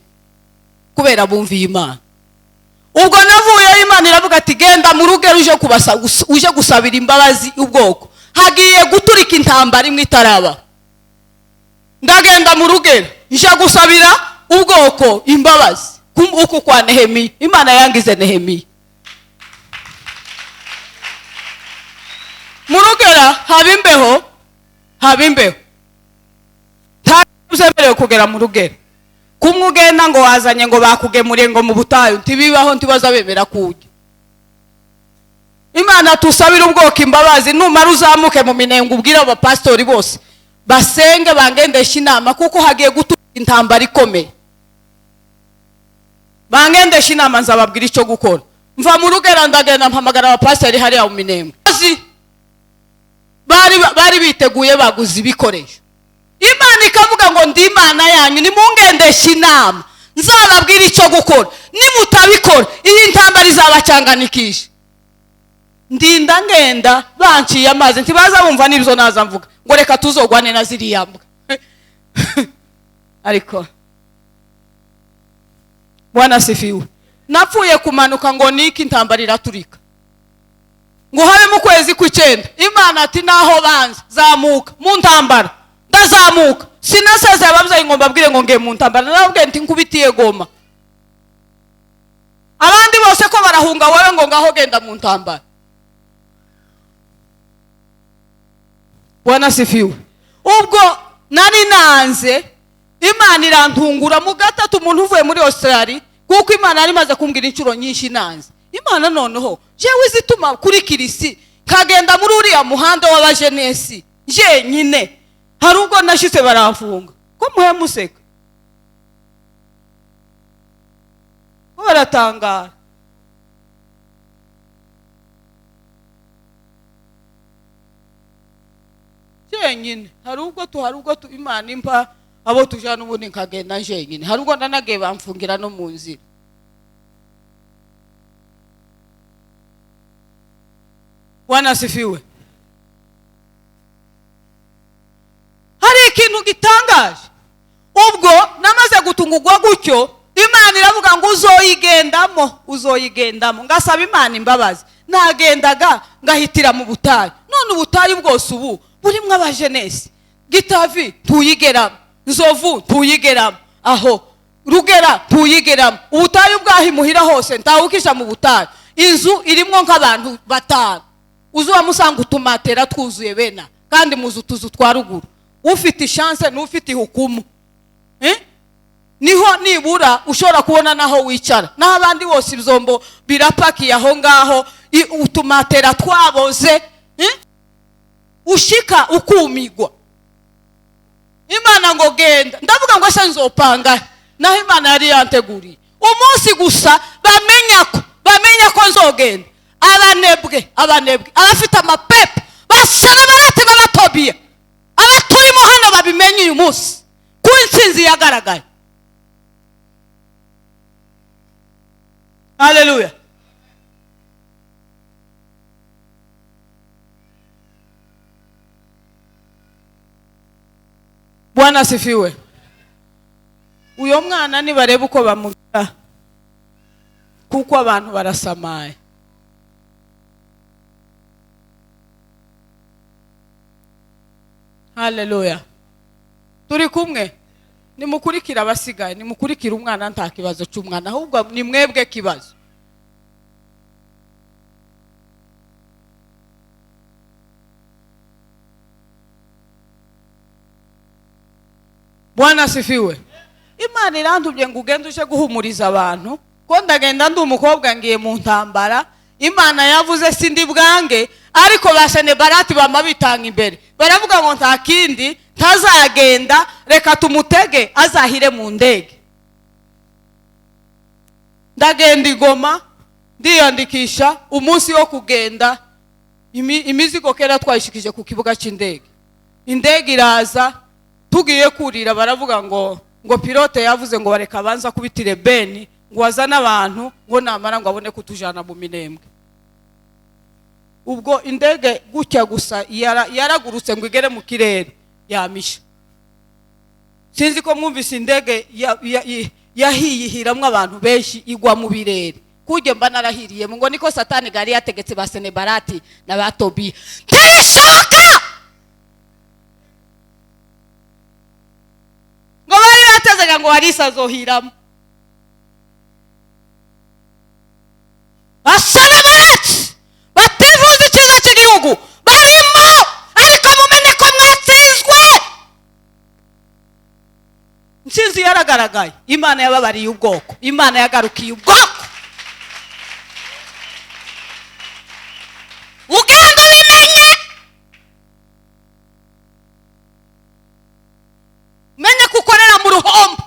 kubera bumviye Imana. Ubwo navuye Imana iravuga ati genda mu rugero uje kubasa, uje gusabira imbabazi ubwoko, hagiye guturika intambara imwe itaraba. Ndagenda mu rugero nje gusabira ubwoko imbabazi uku kwa Nehemiya. Imana yangize Nehemiya. Mu rugero haba imbeho, haba imbeho, ntazemerewe kugera mu rugero. Kumwe ugenda ngo wazanye ngo bakugemuriye ngo mu butayu, ntibibaho, ntibaza bemera kujya. Imana tusabira ubwoko imbabazi, numara uzamuke mu Minembwe ubwire abapastori bose basenge bangendesha inama, kuko hagiye guturuka intambara ikomeye. Bangendesha inama nzababwira icyo gukora. Mva mu rugero ndagenda mpamagara abapastori hariya mu Minembwe. Bari biteguye baguze ibikoresho. Imana ikavuga ngo ndi Imana yanyu, nimungendeshe inama, nzababwira icyo gukora, nimutabikora iyi ntambara izabacanganikisha. Ndinda ngenda banciye amazi, ntibaza bumva n'ibyo naza mvuga ngo reka tuzogwane na ziriya mbwa. Ariko Bwana asifiwe, napfuye kumanuka ngo niki intambara iraturika, ngo habe mu kwezi kw'icyenda. Imana ati naho banza zamuka mu ntambara, ndazamuka. Sinasezeye ababyeyi ngo mbabwire ngo ngiye mu ntambara, narababwiye nti nkubitiye Goma. Abandi bose ko barahunga, wowe ngo ngaho genda mu ntambara. Bwana asifiwe. Ubwo nari nanze, Imana irantungura mu gatatu umuntu uvuye muri Australia, kuko Imana yari imaze kumbwira inshuro nyinshi nanze. Imana noneho jewe izituma kuri kirisi kagenda muri uriya muhanda w'abajenesi jenyine, hari ubwo nashitse baramfunga ko muhe museka, ko baratangara. Jenyine hari ubwo Imana impa abo tujana ubundi nkagenda jenyine, hari ubwo ndanagiye bamfungira no mu nzira. Bwana asifiwe. Hari ikintu gitangaje, ubwo namaze gutungurwa gutyo, Imana iravuga ngo uzoyigendamo, uzoyigendamo. Ngasaba Imana imbabazi, nagendaga ngahitira mu butayu. None ubutayu bwose ubu burimwo abajenesi. Gitavi tuyigeramo, Nzovu tuyigeramo, aho Rugera tuyigeramo, ubutayu bwahimuhira hose ntawukisha mu butayu. Inzu irimwo nk'abantu batanu, uzuwa musanga utumatera twuzuye bena, kandi muzu tuzu twa ruguru. Ufite chance n'ufite hukumu, niho nibura ushobora kubona naho wicara, naho abandi bose ibzombo birapakiye aho ngaho, utumatera twaboze, ushika ukumigwa. Imana ngo genda, ndavuga ngo ese nzopanga naho Imana yari yanteguriye umunsi gusa bamenya ko nzogenda. Abanebwe abafite amapepa bashenebarate n'abatobiya abaturimo hano babimenye uyu munsi ko intsinzi yagaragaye. Haleluya. Bwana asifiwe. Uyo mwana nibarebe uko bamugira, kuko abantu barasamaye. Haleluya. Turi kumwe, nimukurikira abasigaye, nimukurikira umwana, nta kibazo cy'umwana, ahubwo ni mwebwe kibazo. Bwana asifiwe. Imana irantubye ngo ugende uje guhumuriza abantu, ko ndagenda ndi umukobwa ngiye mu ntambara. Imana yavuze sindi bwange, ariko bashenebarati bamabitanga imbere, baravuga ngo nta kindi ntazagenda, reka tumutege azahire mu ndege. Ndagenda igoma ndiyandikisha, umunsi wo kugenda imizigo kera twayishikije ku kibuga cy'indege. Indege iraza, tugiye kurira baravuga ngo pilote yavuze ngo bareka banza kubitire Beni ngo azane abantu, ngo namara ngo abone kutujana mu Minembwe. Ubwo indege gutya gusa yaragurutse ngo igere mu kirere yamisha. Sinzi ko mwumvise indege yahiyihiramwe abantu benshi igwa mu birere. Kujye mba narahiriye ngo niko Satani gari yategetse ba Senebarati na ba Tobiya. Ntibishoboka! Ngo bari batezega ngo Alisa azohiramo. Basenebarati bativuza icyiza cy'igihugu barimo, ariko mumenye ko mwatsinzwe. Intsinzi yaragaragaye. Imana yababariye ubwoko, Imana yagarukiye ubwoko. Ugenda ubimenye, menye ko ukorera mu ruhombo.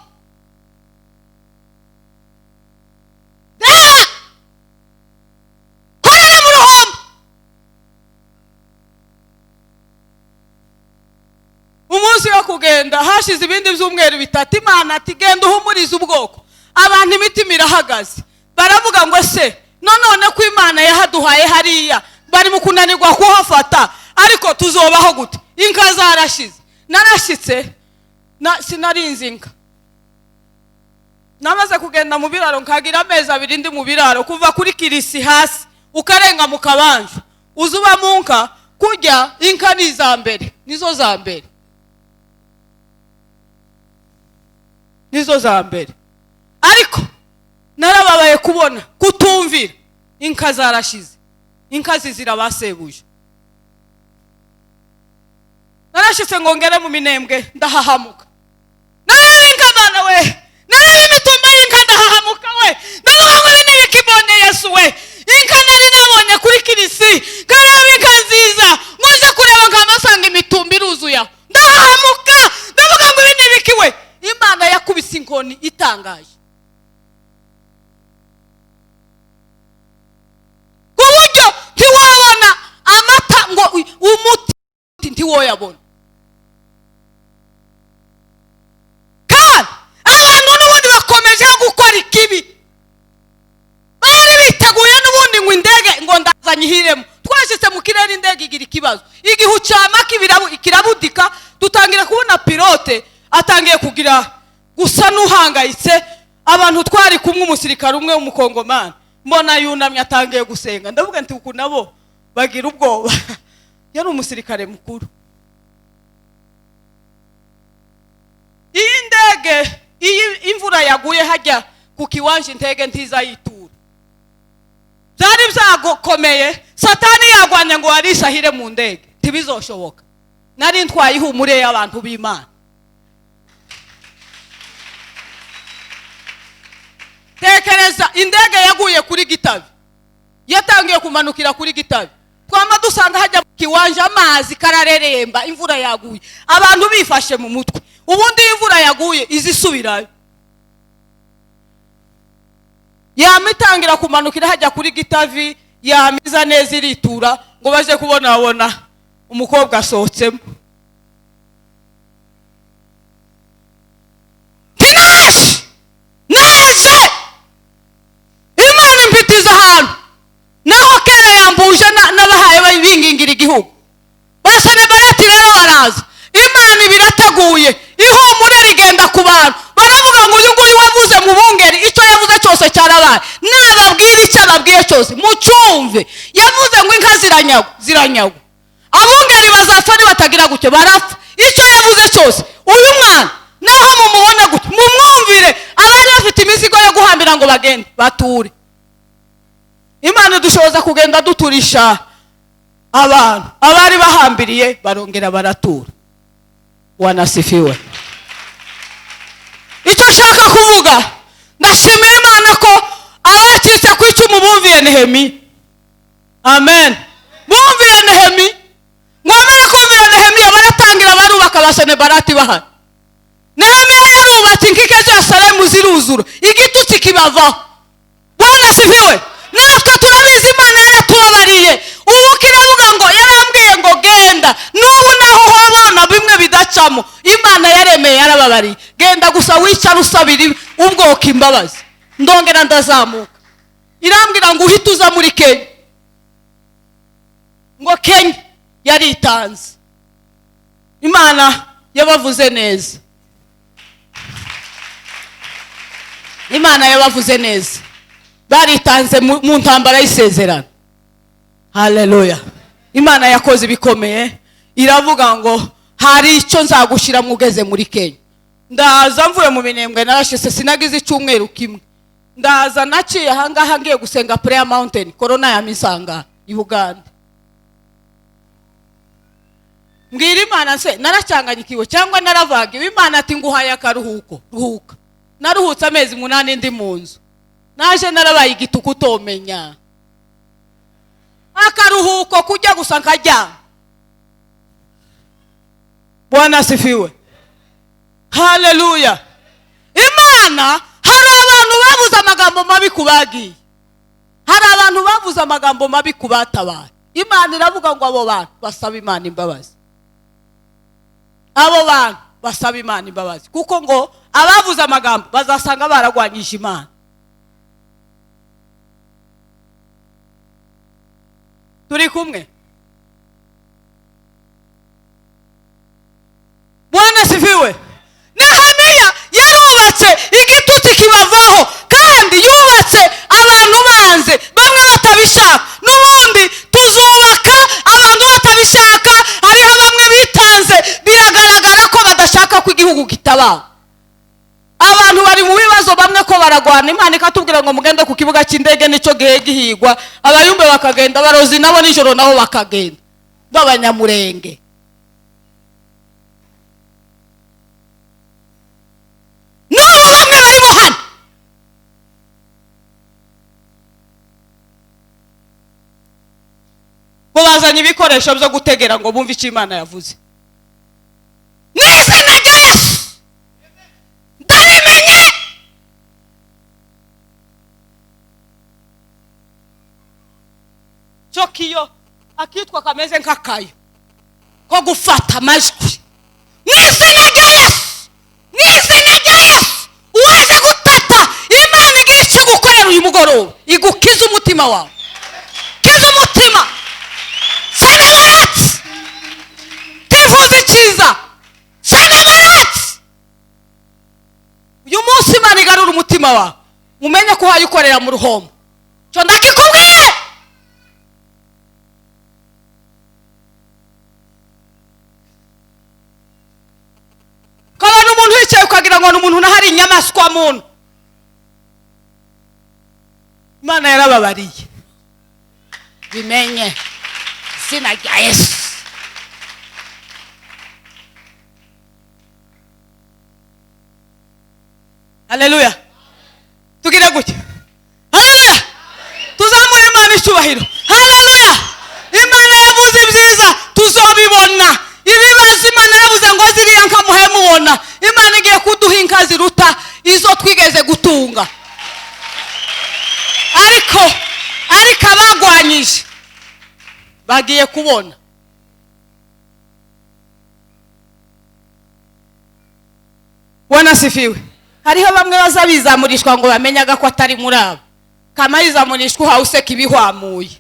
Korera mu ruhombo. Umunsi wo kugenda Hashize ibindi byumweru 3, Imana ati genda uhumurize ubwoko. Abantu imitima irahagaze, baravuga ngo se none ko Imana yahaduhaye hariya bari mu kunanirwa kuhafata, ariko tuzobaho gute? Inka zarashize. Narashitse sinarinze inka, namaze kugenda mu biraro nkagira amezi 2 ndi mu biraro, kuva kuri kirisi hasi ukarenga mu kabanje uzuba mu nka kujya inka ni za mbere, nizo za mbere, nizo za mbere. Ariko narababaye kubona kutumvira, inka zarashize, inka zizira basebuje. Narashitse ngo ngere mu Minembwe ndahahamuka, nareba inka bana we, nareba imitumba y'inka ndahahamuka we, ndavuga ngo ibi ni ibikibone Yesu we. Inka nari nabonye kuri kirisi, nkareba inka nziza, nkoze kureba nkamasanga imitumba iruzuye, ndahahamuka ndavuga ngo ibi ni ibiki we. Imana yakubise inkoni itangaje ku buryo ntiwabona amata ngo umuti ntiwoyabona. Kandi abantu n'ubundi bakomeje gukora ikibi, bari biteguye n'ubundi ngo indege ngo ndazanyihiremo. Twashyize mu kirere indege igira ikibazo, igihu cyamaka kirabudika, dutangira kubona pilote atangiye kugira gusa n'uhangayitse. Abantu twari kumwe, umusirikare umwe w'umukongomani, mbona yunamye atangiye gusenga, ndavuga nti uku nabo bagira ubwoba. Yari umusirikare mukuru. Iyi ndege iyi imvura yaguye hajya ku kiwanja indege ntizayitura, byari byagokomeye. Satani yagwanye ngo arisahire mu ndege, ntibizoshoboka. Nari ntwaye ihumure y'abantu b'Imana. Tekereza indege yaguye kuri Gitavi, yatangiye kumanukira kuri Gitavi, twama dusanga hajya mu kiwanja amazi karareremba, imvura yaguye, abantu bifashe mu mutwe. Ubundi imvura yaguye izisubirayo, yamitangira kumanukira hajya kuri Gitavi, yamiza neza iritura ngo baje kubonabona umukobwa asohotsemo. Tinashi naje Imana impitiza ahantu naho kera yambuje n'abahaye bingingira igihugu. Basenebarati rero baraza, Imana ibirateguye, ihumure rigenda ku bantu. Baravuga ngo uyu nguyu wavuze mu bungeri, icyo yavuze cyose cyarabaye, nababwira icyo ababwiye cyose mucyumve. Yavuze ngo inka ziranyagwa, ziranyagwa, abungeri bazapfa nibatagira gutyo barapfa. Icyo yavuze cyose uyu mwana naho mumubona gutyo mumwumvire. Abari bafite imizigo yo guhambira ngo bagende bature. Imana idushoboza kugenda duturisha abantu, abari bahambiriye barongera baratura. Wanasifiwe. Icyo nshaka kuvuga, ndashimira Imana ko abacitse ku icumu bumviye Nehemi. Amen. Bumviye Nehemi, mwamara kumvira Nehemiya baratangira barubaka abasenebarati bahari. Nehemiya yarubatse inkike za Salemu ziruzura, igitutsi kibavaho. Bwana asifiwe. Natwe turabizi Imana yaratubabariye. Ubu kiravuga ngo yarambwiye ngo genda, n'ubu naho hobona bimwe bidacamo, Imana yaremeye yarababariye. Genda gusa wicara usabira ubwoko imbabazi. Ndongera ndazamuka, irambwira ngo uhite uza muri Kenya. Ngo Kenya yaritanze, Imana yabavuze neza, Imana yabavuze neza, baritanze mu ntambara y'isezerano. Haleluya. Imana yakoze ibikomeye, iravuga ngo hari icyo nzagushyira mugeze muri Kenya. Ndaza mvuye mu Minembwe narashise, sinagize icyumweru kimwe. Ndaza naciye ahangaha ngiye gusenga Prayer Mountain, corona yamisanga i Uganda. Mbwira Imana se naracyanganyikiwe cyangwa naravagiwe? Imana ati nguhaye akaruhuko, ruhuka. Naruhutse amezi 8 ndi mu nzu, naje narabaye igituku utomenya. Akaruhuko kujya gusa nkajya. Bwana asifiwe. Haleluya. Imana, hari abantu bavuze amagambo mabi kubagiye, hari abantu bavuze amagambo mabi kubatabaye. Imana iravuga ngo abo bantu basaba Imana imbabazi, abo bantu Basaba Imana imbabazi, kuko ngo abavuze amagambo bazasanga baragwanyije Imana. Turi kumwe? Bwana sifiwe. Nehemiya yarubatse, igitutsi kibavaho, kandi yubatse abantu banze, bamwe batabishaka. N'ubundi tuzubaka abantu batabishaka. Hariho bamwe bitanze, biragaragara ko badashaka ko igihugu kitabaho. Abantu bari mu bibazo, bamwe ko baragwana. Imana ikatubwira ngo mugende ku kibuga cy'indege, nicyo gihe gihigwa. Abayumbe bakagenda, abarozi nabo nijoro nabo bakagenda, b'Abanyamurenge. N'ubu bamwe barimo hano. Bo bazanye ibikoresho byo gutegera ngo bumve icyo Imana yavuze. N'izina rya Yesu ndabimenye. Cyo kiyo akitwa kameze nk'akayo ko gufata amajwi. N'izina rya Yesu, n'izina rya Yesu, uwaje gutata, Imana igira icyo gukorera uyu mugoroba, igukiza umutima wawe. Kiza umutima. Sanabaratsi tifuza icyiza. Sanabaratsi uyu munsi Imana igarura umutima wawe, umenye ko uhaye ukorera mu ruhombo. Cyo ndakikubwiye. Kabona umuntu wicaye ukagira ngo ni umuntu, nahari inyamaswa muntu. Imana yarababariye, bimenye izina rya Yesu. Haleluya. Tugire gutya. Haleluya. Tuzamure Imana icyubahiro. Haleluya. Imana yavuze ibyiza tuzobibona. Ibibazo Imana yavuze ngo ziriya nka muhe mubona. Imana igiye kuduha inka ziruta izo twigeze gutunga. Ariko abagwanyije bagiye kubona. Bwana sifiwe. Hariho bamwe bazabizamurishwa ngo bamenyaga ko atari muri abo. Kama yizamurishwa uhawe useka ibihwamuye.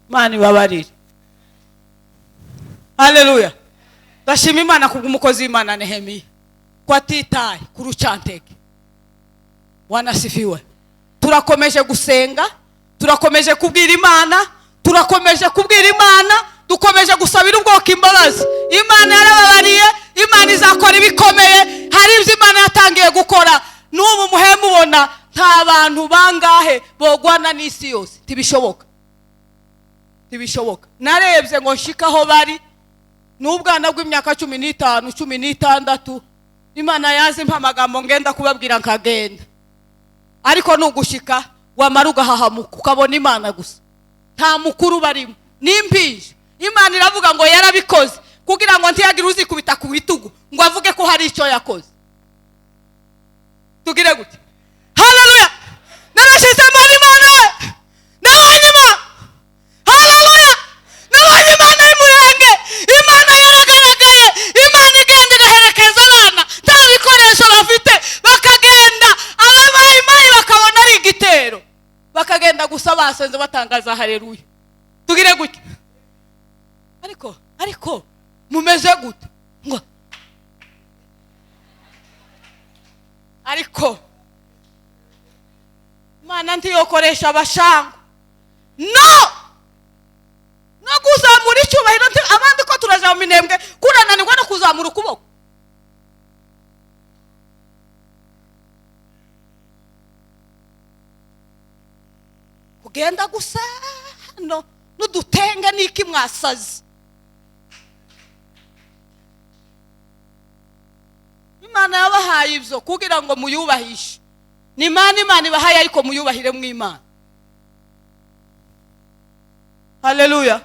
Imana ibabarire. Haleluya. Ndashima Imana kubw'umukozi w'Imana Nehemiya ko atitaye ku rucantege. Bwana sifiwe. Turakomeje gusenga, turakomeje kubwira Imana, turakomeje kubwira Imana, dukomeje gusabira ubwoko imbabazi. Imana yarababariye, Imana izakora ibikomeye. Hari ibyo Imana yatangiye gukora. N'ubu muhe mubona nta bantu bangahe bogwana n'isi yose. Tibishoboka, tibishoboka. Narebye ngo nshikaho bari n'ubwana bw'imyaka 15, 16. Imana yazi mpa amagambo ngenda kubabwira nkagenda. Ariko nugushika wamara ugahahamuka ukabona Imana gusa, nta mukuru barimo n'impinja. Imana iravuga ngo yarabikoze kugira ngo ntiyagire uzikubita ku bitugu ngo avuge ko hari icyo yakoze. Tugire gute? Haleluya. Narashize muri Imana, nabonye Imana. Haleluya. Nabonye Imana y'Umurenge. Imana yaragaragaye. Imana igenda igaherekeza abana nta bikoresho bafite, bakagenda ababaye bakabona ari igitero, bakagenda gusa basenze batangaza haleluya. Tugire gute? Ariko mumeze gute? Ngo ariko Imana ntiyokoresha abashango. No kuzamura icyubahiro, abandi ko turaja mu minembwe kurananirwa no kuzamura ukuboko. Kugenda gusa no nudutenga niki mwasazi. Imana yabahaye ibyo kugira ngo muyubahishe. Ni Imana ibahaye, ariko muyubahire mu Imana. Haleluya.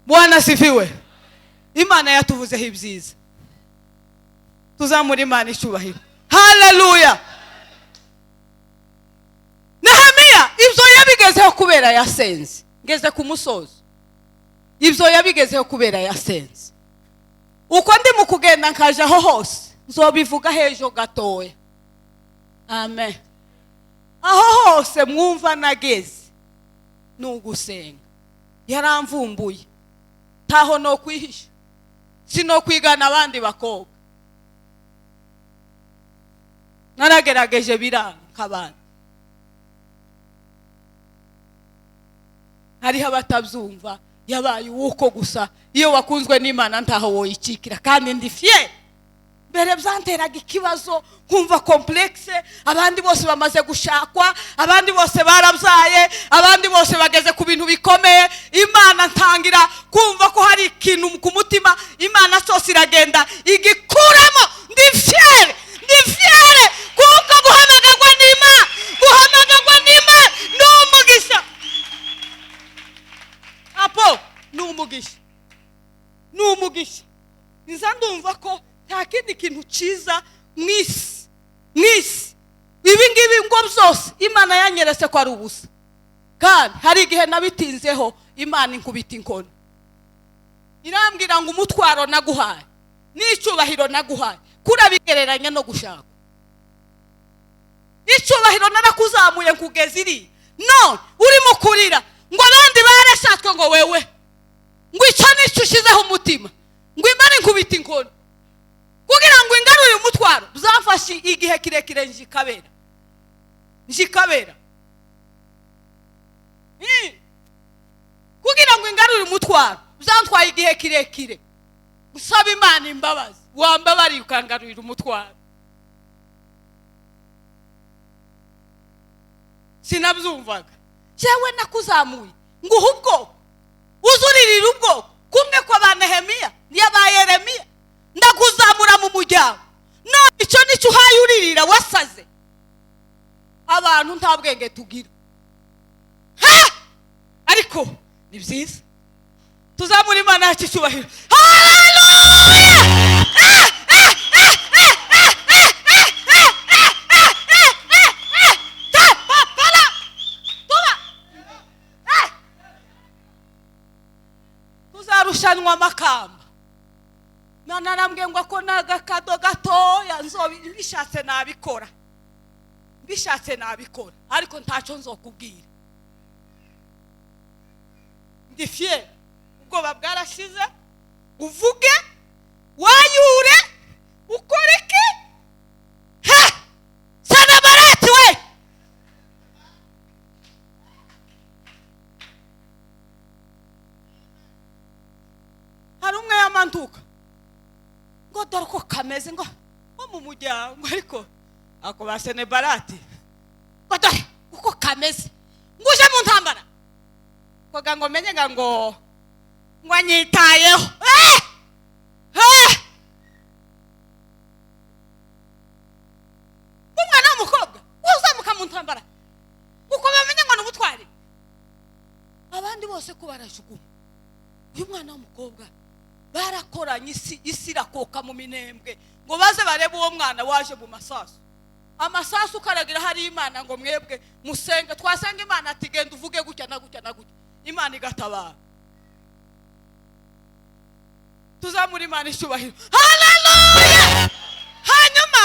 Bwana sifiwe. Imana yatuvuzeho ibyiza. Tuzamura Imana icyubahiro. Haleluya. Nehemiya ibyo yabigezeho kubera yasenze. Ngeze ku musozo. Ibyo yabigezeho kubera yasenze. Uko ndi mu kugenda nkaja aho hose nzobivuga hejo gatoya. Amen. Aho hose mwumva nageze ni ugusenga. Yaramvumbuye, ntaho no kwihisha, sino kwigana abandi bakobwa. Naragerageje biranga nk'abandi. Hariho abatabyumva, yabaye uwuko gusa. Iyo wakunzwe n'Imana ntaho woyikikira. Kandi ndi fier. Mbere byanteraga ikibazo, nkumva complexe. Abandi bose bamaze gushakwa, abandi bose barabyaye, abandi bose bageze ku bintu bikomeye. Imana ntangira kumva ko hari ikintu ku mutima. Imana cyose iragenda igikuramo. Ndi fier, ndi fier, kuko guhamagarwa n'Imana, guhamagarwa n'Imana ni umugisha. Apo ni umugisha, ni umugisha. Nza ndumva ko nta kindi kintu cyiza mw'isi, mw'isi. Ibi ngibi ngo byose Imana yanyeretse ko ari ubusa. Kandi hari igihe nabitinzeho, Imana inkubita inkono, irambwira ngo umutwaro naguhaye n'icyubahiro naguhaye kurabigereranya no gushaka. Icyubahiro narakuzamuye nkugeza iri none urimo kurira ngo abandi barashatswe, ngo wewe ngo icyo nicyo ushyizeho umutima, ngo Imana inkubita inkono kugira ngo ingarure umutwaro. Byamfashe igihe kirekire njikabera, njikabera kugira ngo ingarure umutwaro. Byantwaye igihe kirekire gusaba Imana imbabazi, wambabariye ukangarurira umutwaro. Sinabyumvaga. Jewe nakuzamuye nguha ubwoko, uzuririra ubwoko kumwe kwa ba Nehemiya n'aba Yeremiya, ndakuzamura mu muryango. None icyo nicyo uhaye uririra wasaze. Abantu nta bwenge tugira. Ha! Ariko ni byiza tuzamura Imana yacu icyubahiro. Haleluya! Tuzarushanwa amakamba. Narambwiye ngo ako n'agakado gatoya mbishatse nabikora, mbishatse nabikora, ariko ntacyo nzokubwira. Ndi fier, ubwoba bwarashize. Uvuge, wayure, ukore iki? Ha! Sanabarati we! Hari umwe yamantuka ngo dore uko kameze, ngo mu muryango, ariko ako ba Senebarati ngo dore uko kameze, ngo uje mu ntambara koga ngo menye ngo ngo anyitayeho. Umwana w'umukobwa uzamuka mu ntambara uko bamenye ngo n'ubutwari, abandi bose ko barajuguma. Uyu mwana w'umukobwa barakoranye isi, isi irakoka mu minembwe ngo baze barebe uwo mwana waje mu masasu. Amasasu ukaragira hari Imana ngo mwebwe musenge, twasenga Imana ati genda uvuge gutya na gutya na gutya, Imana igatabara. Tuzamura Imana icyubahiro. Haleluya! Hanyuma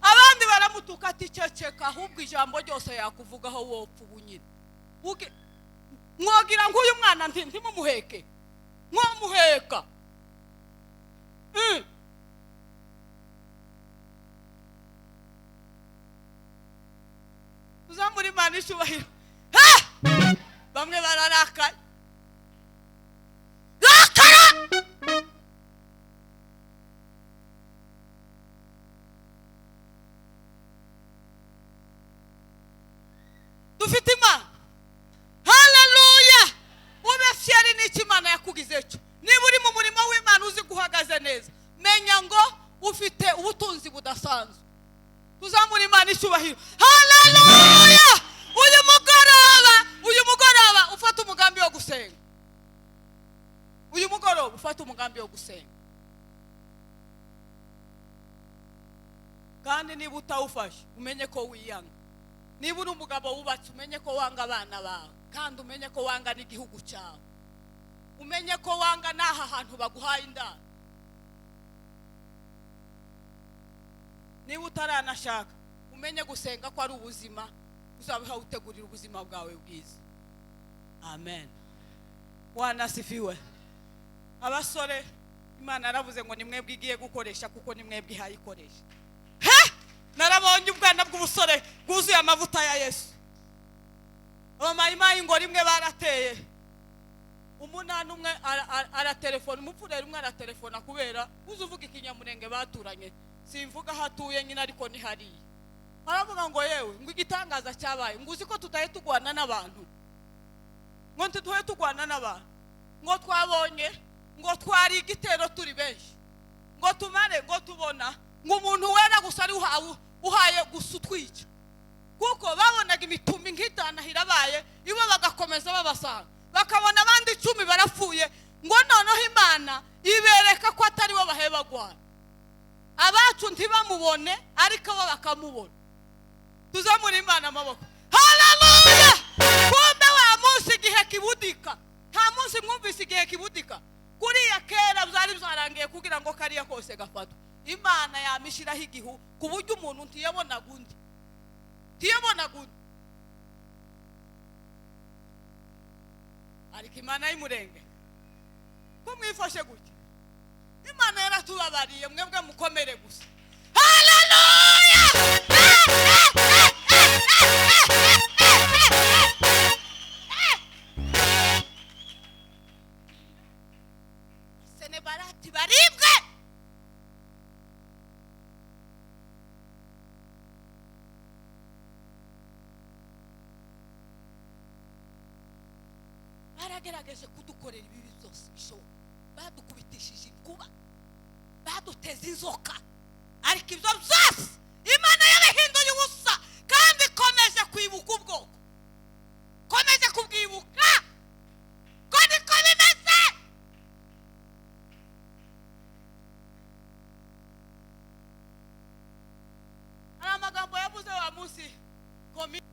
abandi baramutuka ati ceceka, ahubwo ijambo ryose yakuvugaho wopfa ubunyine. Mwogira ngo uyu mwana ntimumuheke, mwamuheka. Tuzamura Imana icyubahiro. Bamwe bararakaye. Rakara! Dufite Imana. Haleluya! Ube fier n'icyo Imana yakugize cyo. Niba uri mu murimo w'Imana uzi guhagaze neza, menya ngo ufite ubutunzi budasanzwe. Tuzamura Imana icyubahiro. Haleluya! Uyu mugoroba ufata umugambi wo gusenga. Uyu mugoroba ufata umugambi wo gusenga. Kandi niba utawufashe umenye ko wiyanga. Niba uri umugabo wubatse umenye ko wanga abana bawe. Kandi umenye ko wanga n'igihugu cyawe, umenye ko wanga n'aha hantu baguhaye indaro. Niba utaranashaka, umenye gusenga ko ari ubuzima, uzabeho utegurira ubuzima bwawe bwiza. Amen. Bwana asifiwe. Abasore, Imana yaravuze ngo ni mwebwe igiye gukoresha, kuko ni mwebwe ihayikoresha. He, narabonye ubwana bw'ubusore bwuzuye amavuta ya Yesu. Abamayimayi ngo rimwe barateye umunani, umwe aratelefona, umupfureri umwe aratelefona, kubera uzi uvuga ikinyamurenge baturanye, simvuga aho atuye nyine ariko ni hariya. Aravuga ngo yewe, ngo igitangaza cyabaye, ngo uzi ko tutahe tugwana n'abantu, ngo ntituhe tugwana n'abantu, ngo twabonye ngo twari igitero turi benshi, ngo tumare ngo tubona ngo umuntu wera gusa ari uhaye gusa utwica, kuko babonaga imitumbi nk'itanu irabaye, ibo bagakomeza babasanga, bakabona abandi 10 barapfuye, ngo noneho Imana ibereka ko atari bo bahebagwana, abacu ntibamubone ariko bo bakamubona. Tuzamure Imana amaboko. Haleluya! Kumbe wa munsi igihe kibudika, nta munsi mwumvise igihe kibudika. Kuriya kera byari byarangiye kugira ngo kariya kose gafatwe, Imana yamishiraho igihu ku buryo umuntu ntiyabonaga undi, ntiyabonaga undi. Ariko Imana y'umurenge ko mwifashe gutya, Imana yaratubabariye, mwebwe mukomere gusa. Haleluya! Senebarati baribwe. Baragerageje kudukorera ibibi byose bishoboka, badukubitishije inkuba, baduteza inzoka, ariko ibyo byose Imana yabihinduye ubusa, kandi ikomeje kwibuka ubwoko, ikomeje kubwibuka ko niko bimeze. Hari amagambo yavuze wa munsi komine,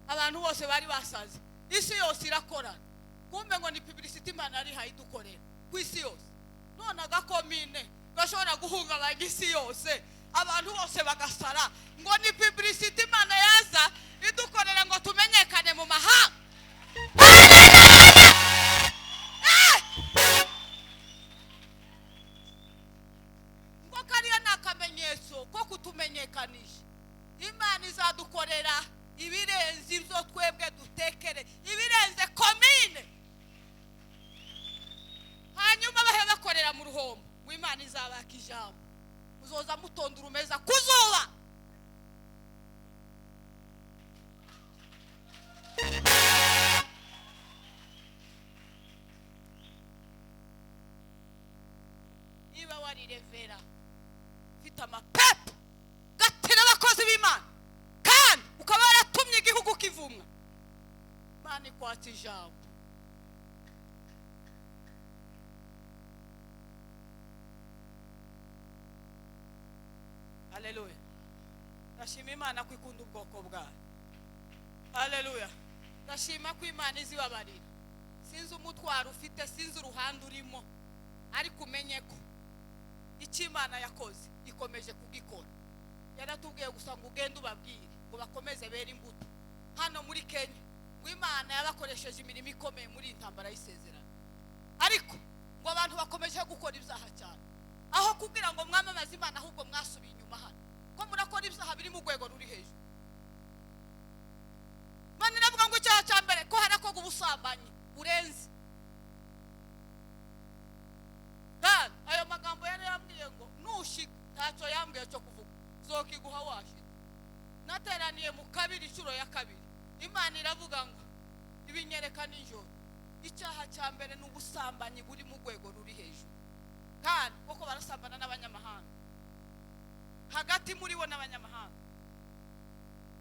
abantu bose bari basaze, isi yose irakorana, kumbe ngo ni publicity Imana yari idukorera ku isi yose. None agakomine gashobora guhungabanya isi yose, abantu bose bagasara, ngo ni publicity Imana yaza idukorera ngo tumenyekane mu mahanga. Ngo kariya ni akamenyetso ko kutumenyekanisha. Imana izadukorera ibirenze ibyo twebwe dutekere, ibirenze komine. Hanyuma bahe bakorera mu ruhombo, ngo Imana izabaka ijambo, muzoza mutonda urumeza kuzuba. Niba wari revera ufite amapepo gatera abakozi b'Imana, kandi ukaba waratumye igihugu kivumwa, Imana ikwatsa ijambo. Haleluya. Ndashima Imana ko ikunda ubwoko bwayo. Haleluya. Ndashima ko Imana izibabarira. Sinzi umutwaro ufite, sinzi uruhande urimo, ariko umenye ko icyo Imana yakoze ikomeje kugikora. Yaratubwiye gusa ngo ugende ubabwire ngo bakomeze bere imbuto. Hano muri Kenya ngo Imana yabakoresheje imirimo ikomeye muri intambara y'isezerano, ariko ngo abantu bakomeje gukora ibyaha cyane. Aho kugira ngo mwamamaze Imana, ahubwo mwasubiye inyuma hano, ko murakora ibyaha biri mu rwego ruri hejuru. Imana iravuga ngo icyaha cya mbere ko harakorwa ubusambanyi burenze. Kandi ayo magambo yari yambwiye ngo nushika, ntacyo yambwiye cyo kuvuga, zokiguha washika. Nateraniye mu kabiri, inshuro ya kabiri, Imana iravuga ngo ibinyereka nijoro, icyaha cya mbere ni ubusambanyi buri mu rwego ruri hejuru. Kandi kuko barasambana n'abanyamahanga, hagati muri bo n'abanyamahanga,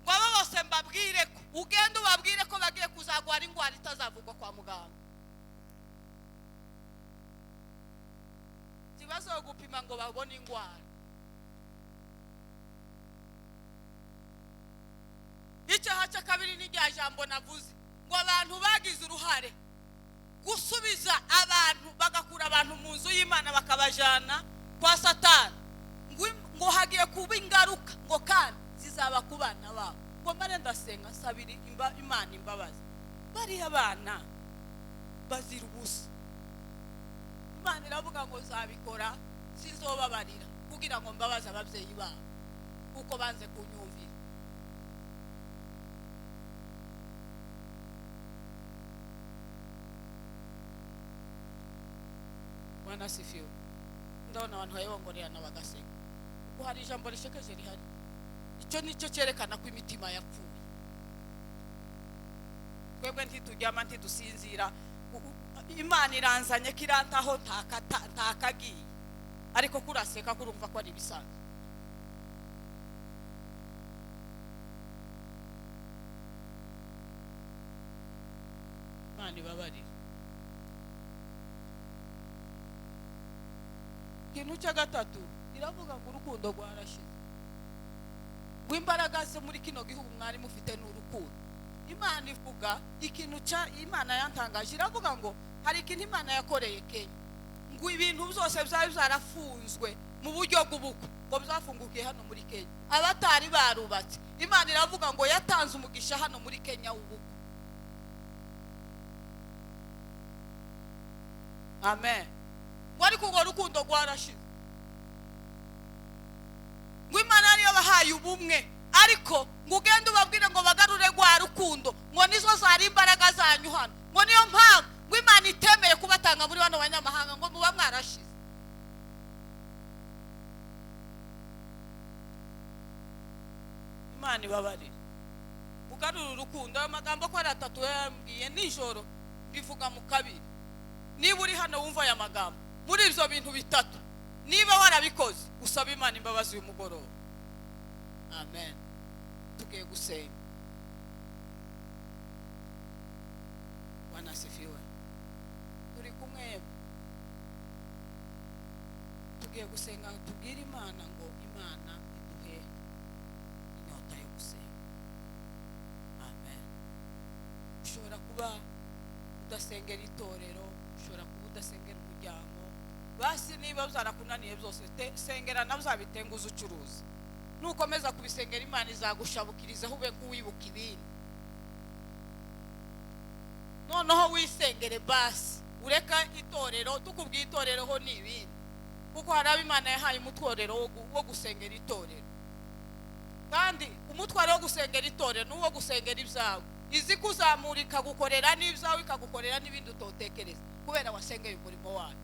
ngo abo bose mbabwire ko ugende ubabwire ko bagiye kuzagwara indwara itazavugwa kwa muganga. Ikibazo gupima ngo babone indwara. Icyaha cya kabiri ni rya jambo navuze Ngo abantu bagize uruhare gusubiza abantu, bagakura abantu mu nzu y'Imana bakabajana kwa Satani, ngo hagiye kuba ingaruka, ngo kandi zizaba ku bana babo. Ngo mare ndasenga nsabira Imana imbabazi, bariya abana bazira ubusa. Imana iravuga ngo nzabikora, sinzobabarira kugira ngo mbabaze ababyeyi babo kuko banze kunyumvira. Bwana asifiwe. Ndabona abantu bayongorerana bagaseka, kuko hari ijambo rishekeje rihari. Icyo nicyo cyerekana ko imitima yapfuye. Twebwe ntituryama, ntidusinzira, Imana iranzanye kirantaho ntakagiye, ariko kuraseka kurumva ko ari ibisanzwe. Imana ibabarire. Ikintu cya gatatu iravuga ngo urukundo rwarashize, ngo imbaraga ze muri kino gihugu mwari mufite n'urukundo. Imana ivuga ikintu cya Imana yantangaje, iravuga ngo hari ikintu Imana yakoreye Kenya, ngo ibintu byose byari byarafunzwe mu buryo bw'ubukwe ngo byafungukiye hano muri Kenya, abatari barubatse. Imana iravuga ngo yatanze umugisha hano muri Kenya w'ubukwe. Amen. Ngo ariko urwo rukundo rwarashize, ngo Imana ariyo bahaye ubumwe, ariko ngo ugende ubabwire ngo bagarure rwa rukundo, ngo nizo zari imbaraga zanyu hano, ngo niyo mpamvu ngo Imana itemeye kubatanga muri bano banyamahanga, ngo muba mwarashize. Imana ibabarire, mugarure urukundo. Ayo magambo ko ari atatu yambwiye nijoro, mbivuga mu kabiri. Niba uri hano wumva aya magambo, muri ibyo bintu bitatu niba warabikoze, usaba Imana imbabazi uyu mugoroba. Amen. Tugiye gusenga. Bwana asifiwe. Turi kumwe, tugiye gusenga, tubwire Imana ngo Imana iduhe inyota yo gusenga. Amen. Ushobora kuba udasengera itorero, ushobora kuba udasengera umuryango, basi niba byarakunaniye byose sengera na byabitenguza ucuruza. Nukomeza kubisengera Imana izagushabukirizaho ube nk'uwibuka ibindi. Noneho wisengere basi, ureka itorero, tukubwiye itorero ho ni ibindi, kuko hari abo Imana yahaye umutwarero wo gusengera itorero, kandi umutwaro wo gusengera itorero n'uwo gusengera ibyawe. Izi kuzamura ikagukorera n'ibyawe, ikagukorera n'ibindi utotekereza kubera wasengeye umurimo wayo.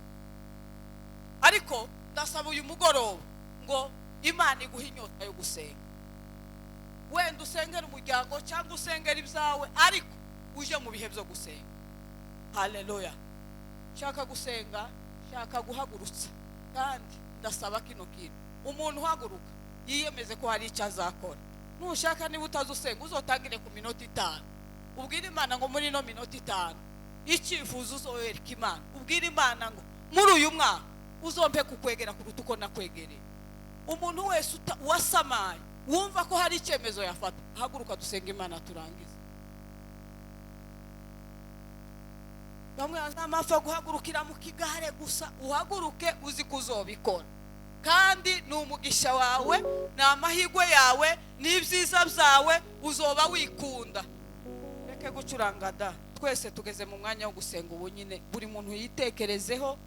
Ariko ndasaba uyu mugoroba ngo Imana iguhe inyota yo gusenga. Wenda usengera umuryango cyangwa usengera ibyawe, ariko uje mu bihe byo gusenga. Haleluya. Shaka gusenga, shaka guhagurutsa, kandi ndasaba kino kintu, umuntu uhaguruka yiyemeze ko hari icyo azakora. Nushaka niba utazusenga uzotangire ku minota 5, ubwire Imana ngo muri ino minota 5 icyifuzo uzowereka Imana, ubwire Imana ngo muri uyu mwaka uzompe kukwegera kuruta uko nakwegereye. Umuntu wese wasamaye wumva ko hari icyemezo yafata, haguruka dusenga Imana turangize. Bamwe bazamapfa guhagurukira mu kigare gusa, uhaguruke uzi kuzobikora, kandi ni umugisha wawe, ni amahirwe yawe, ni ibyiza byawe, uzoba wikunda. Reke gucuranga da, twese tugeze mu mwanya wo gusenga ubu nyine. Buri muntu yitekerezeho,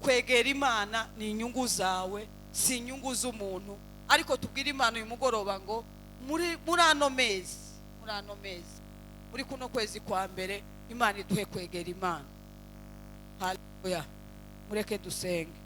kwegera Imana ni inyungu zawe, si inyungu z'umuntu. Ariko tubwire Imana uyu mugoroba ngo muri ano mezi, muri ano mezi, muri kuno kwezi kwa mbere, Imana iduhe kwegera Imana. Haleluya. Mureke dusenge.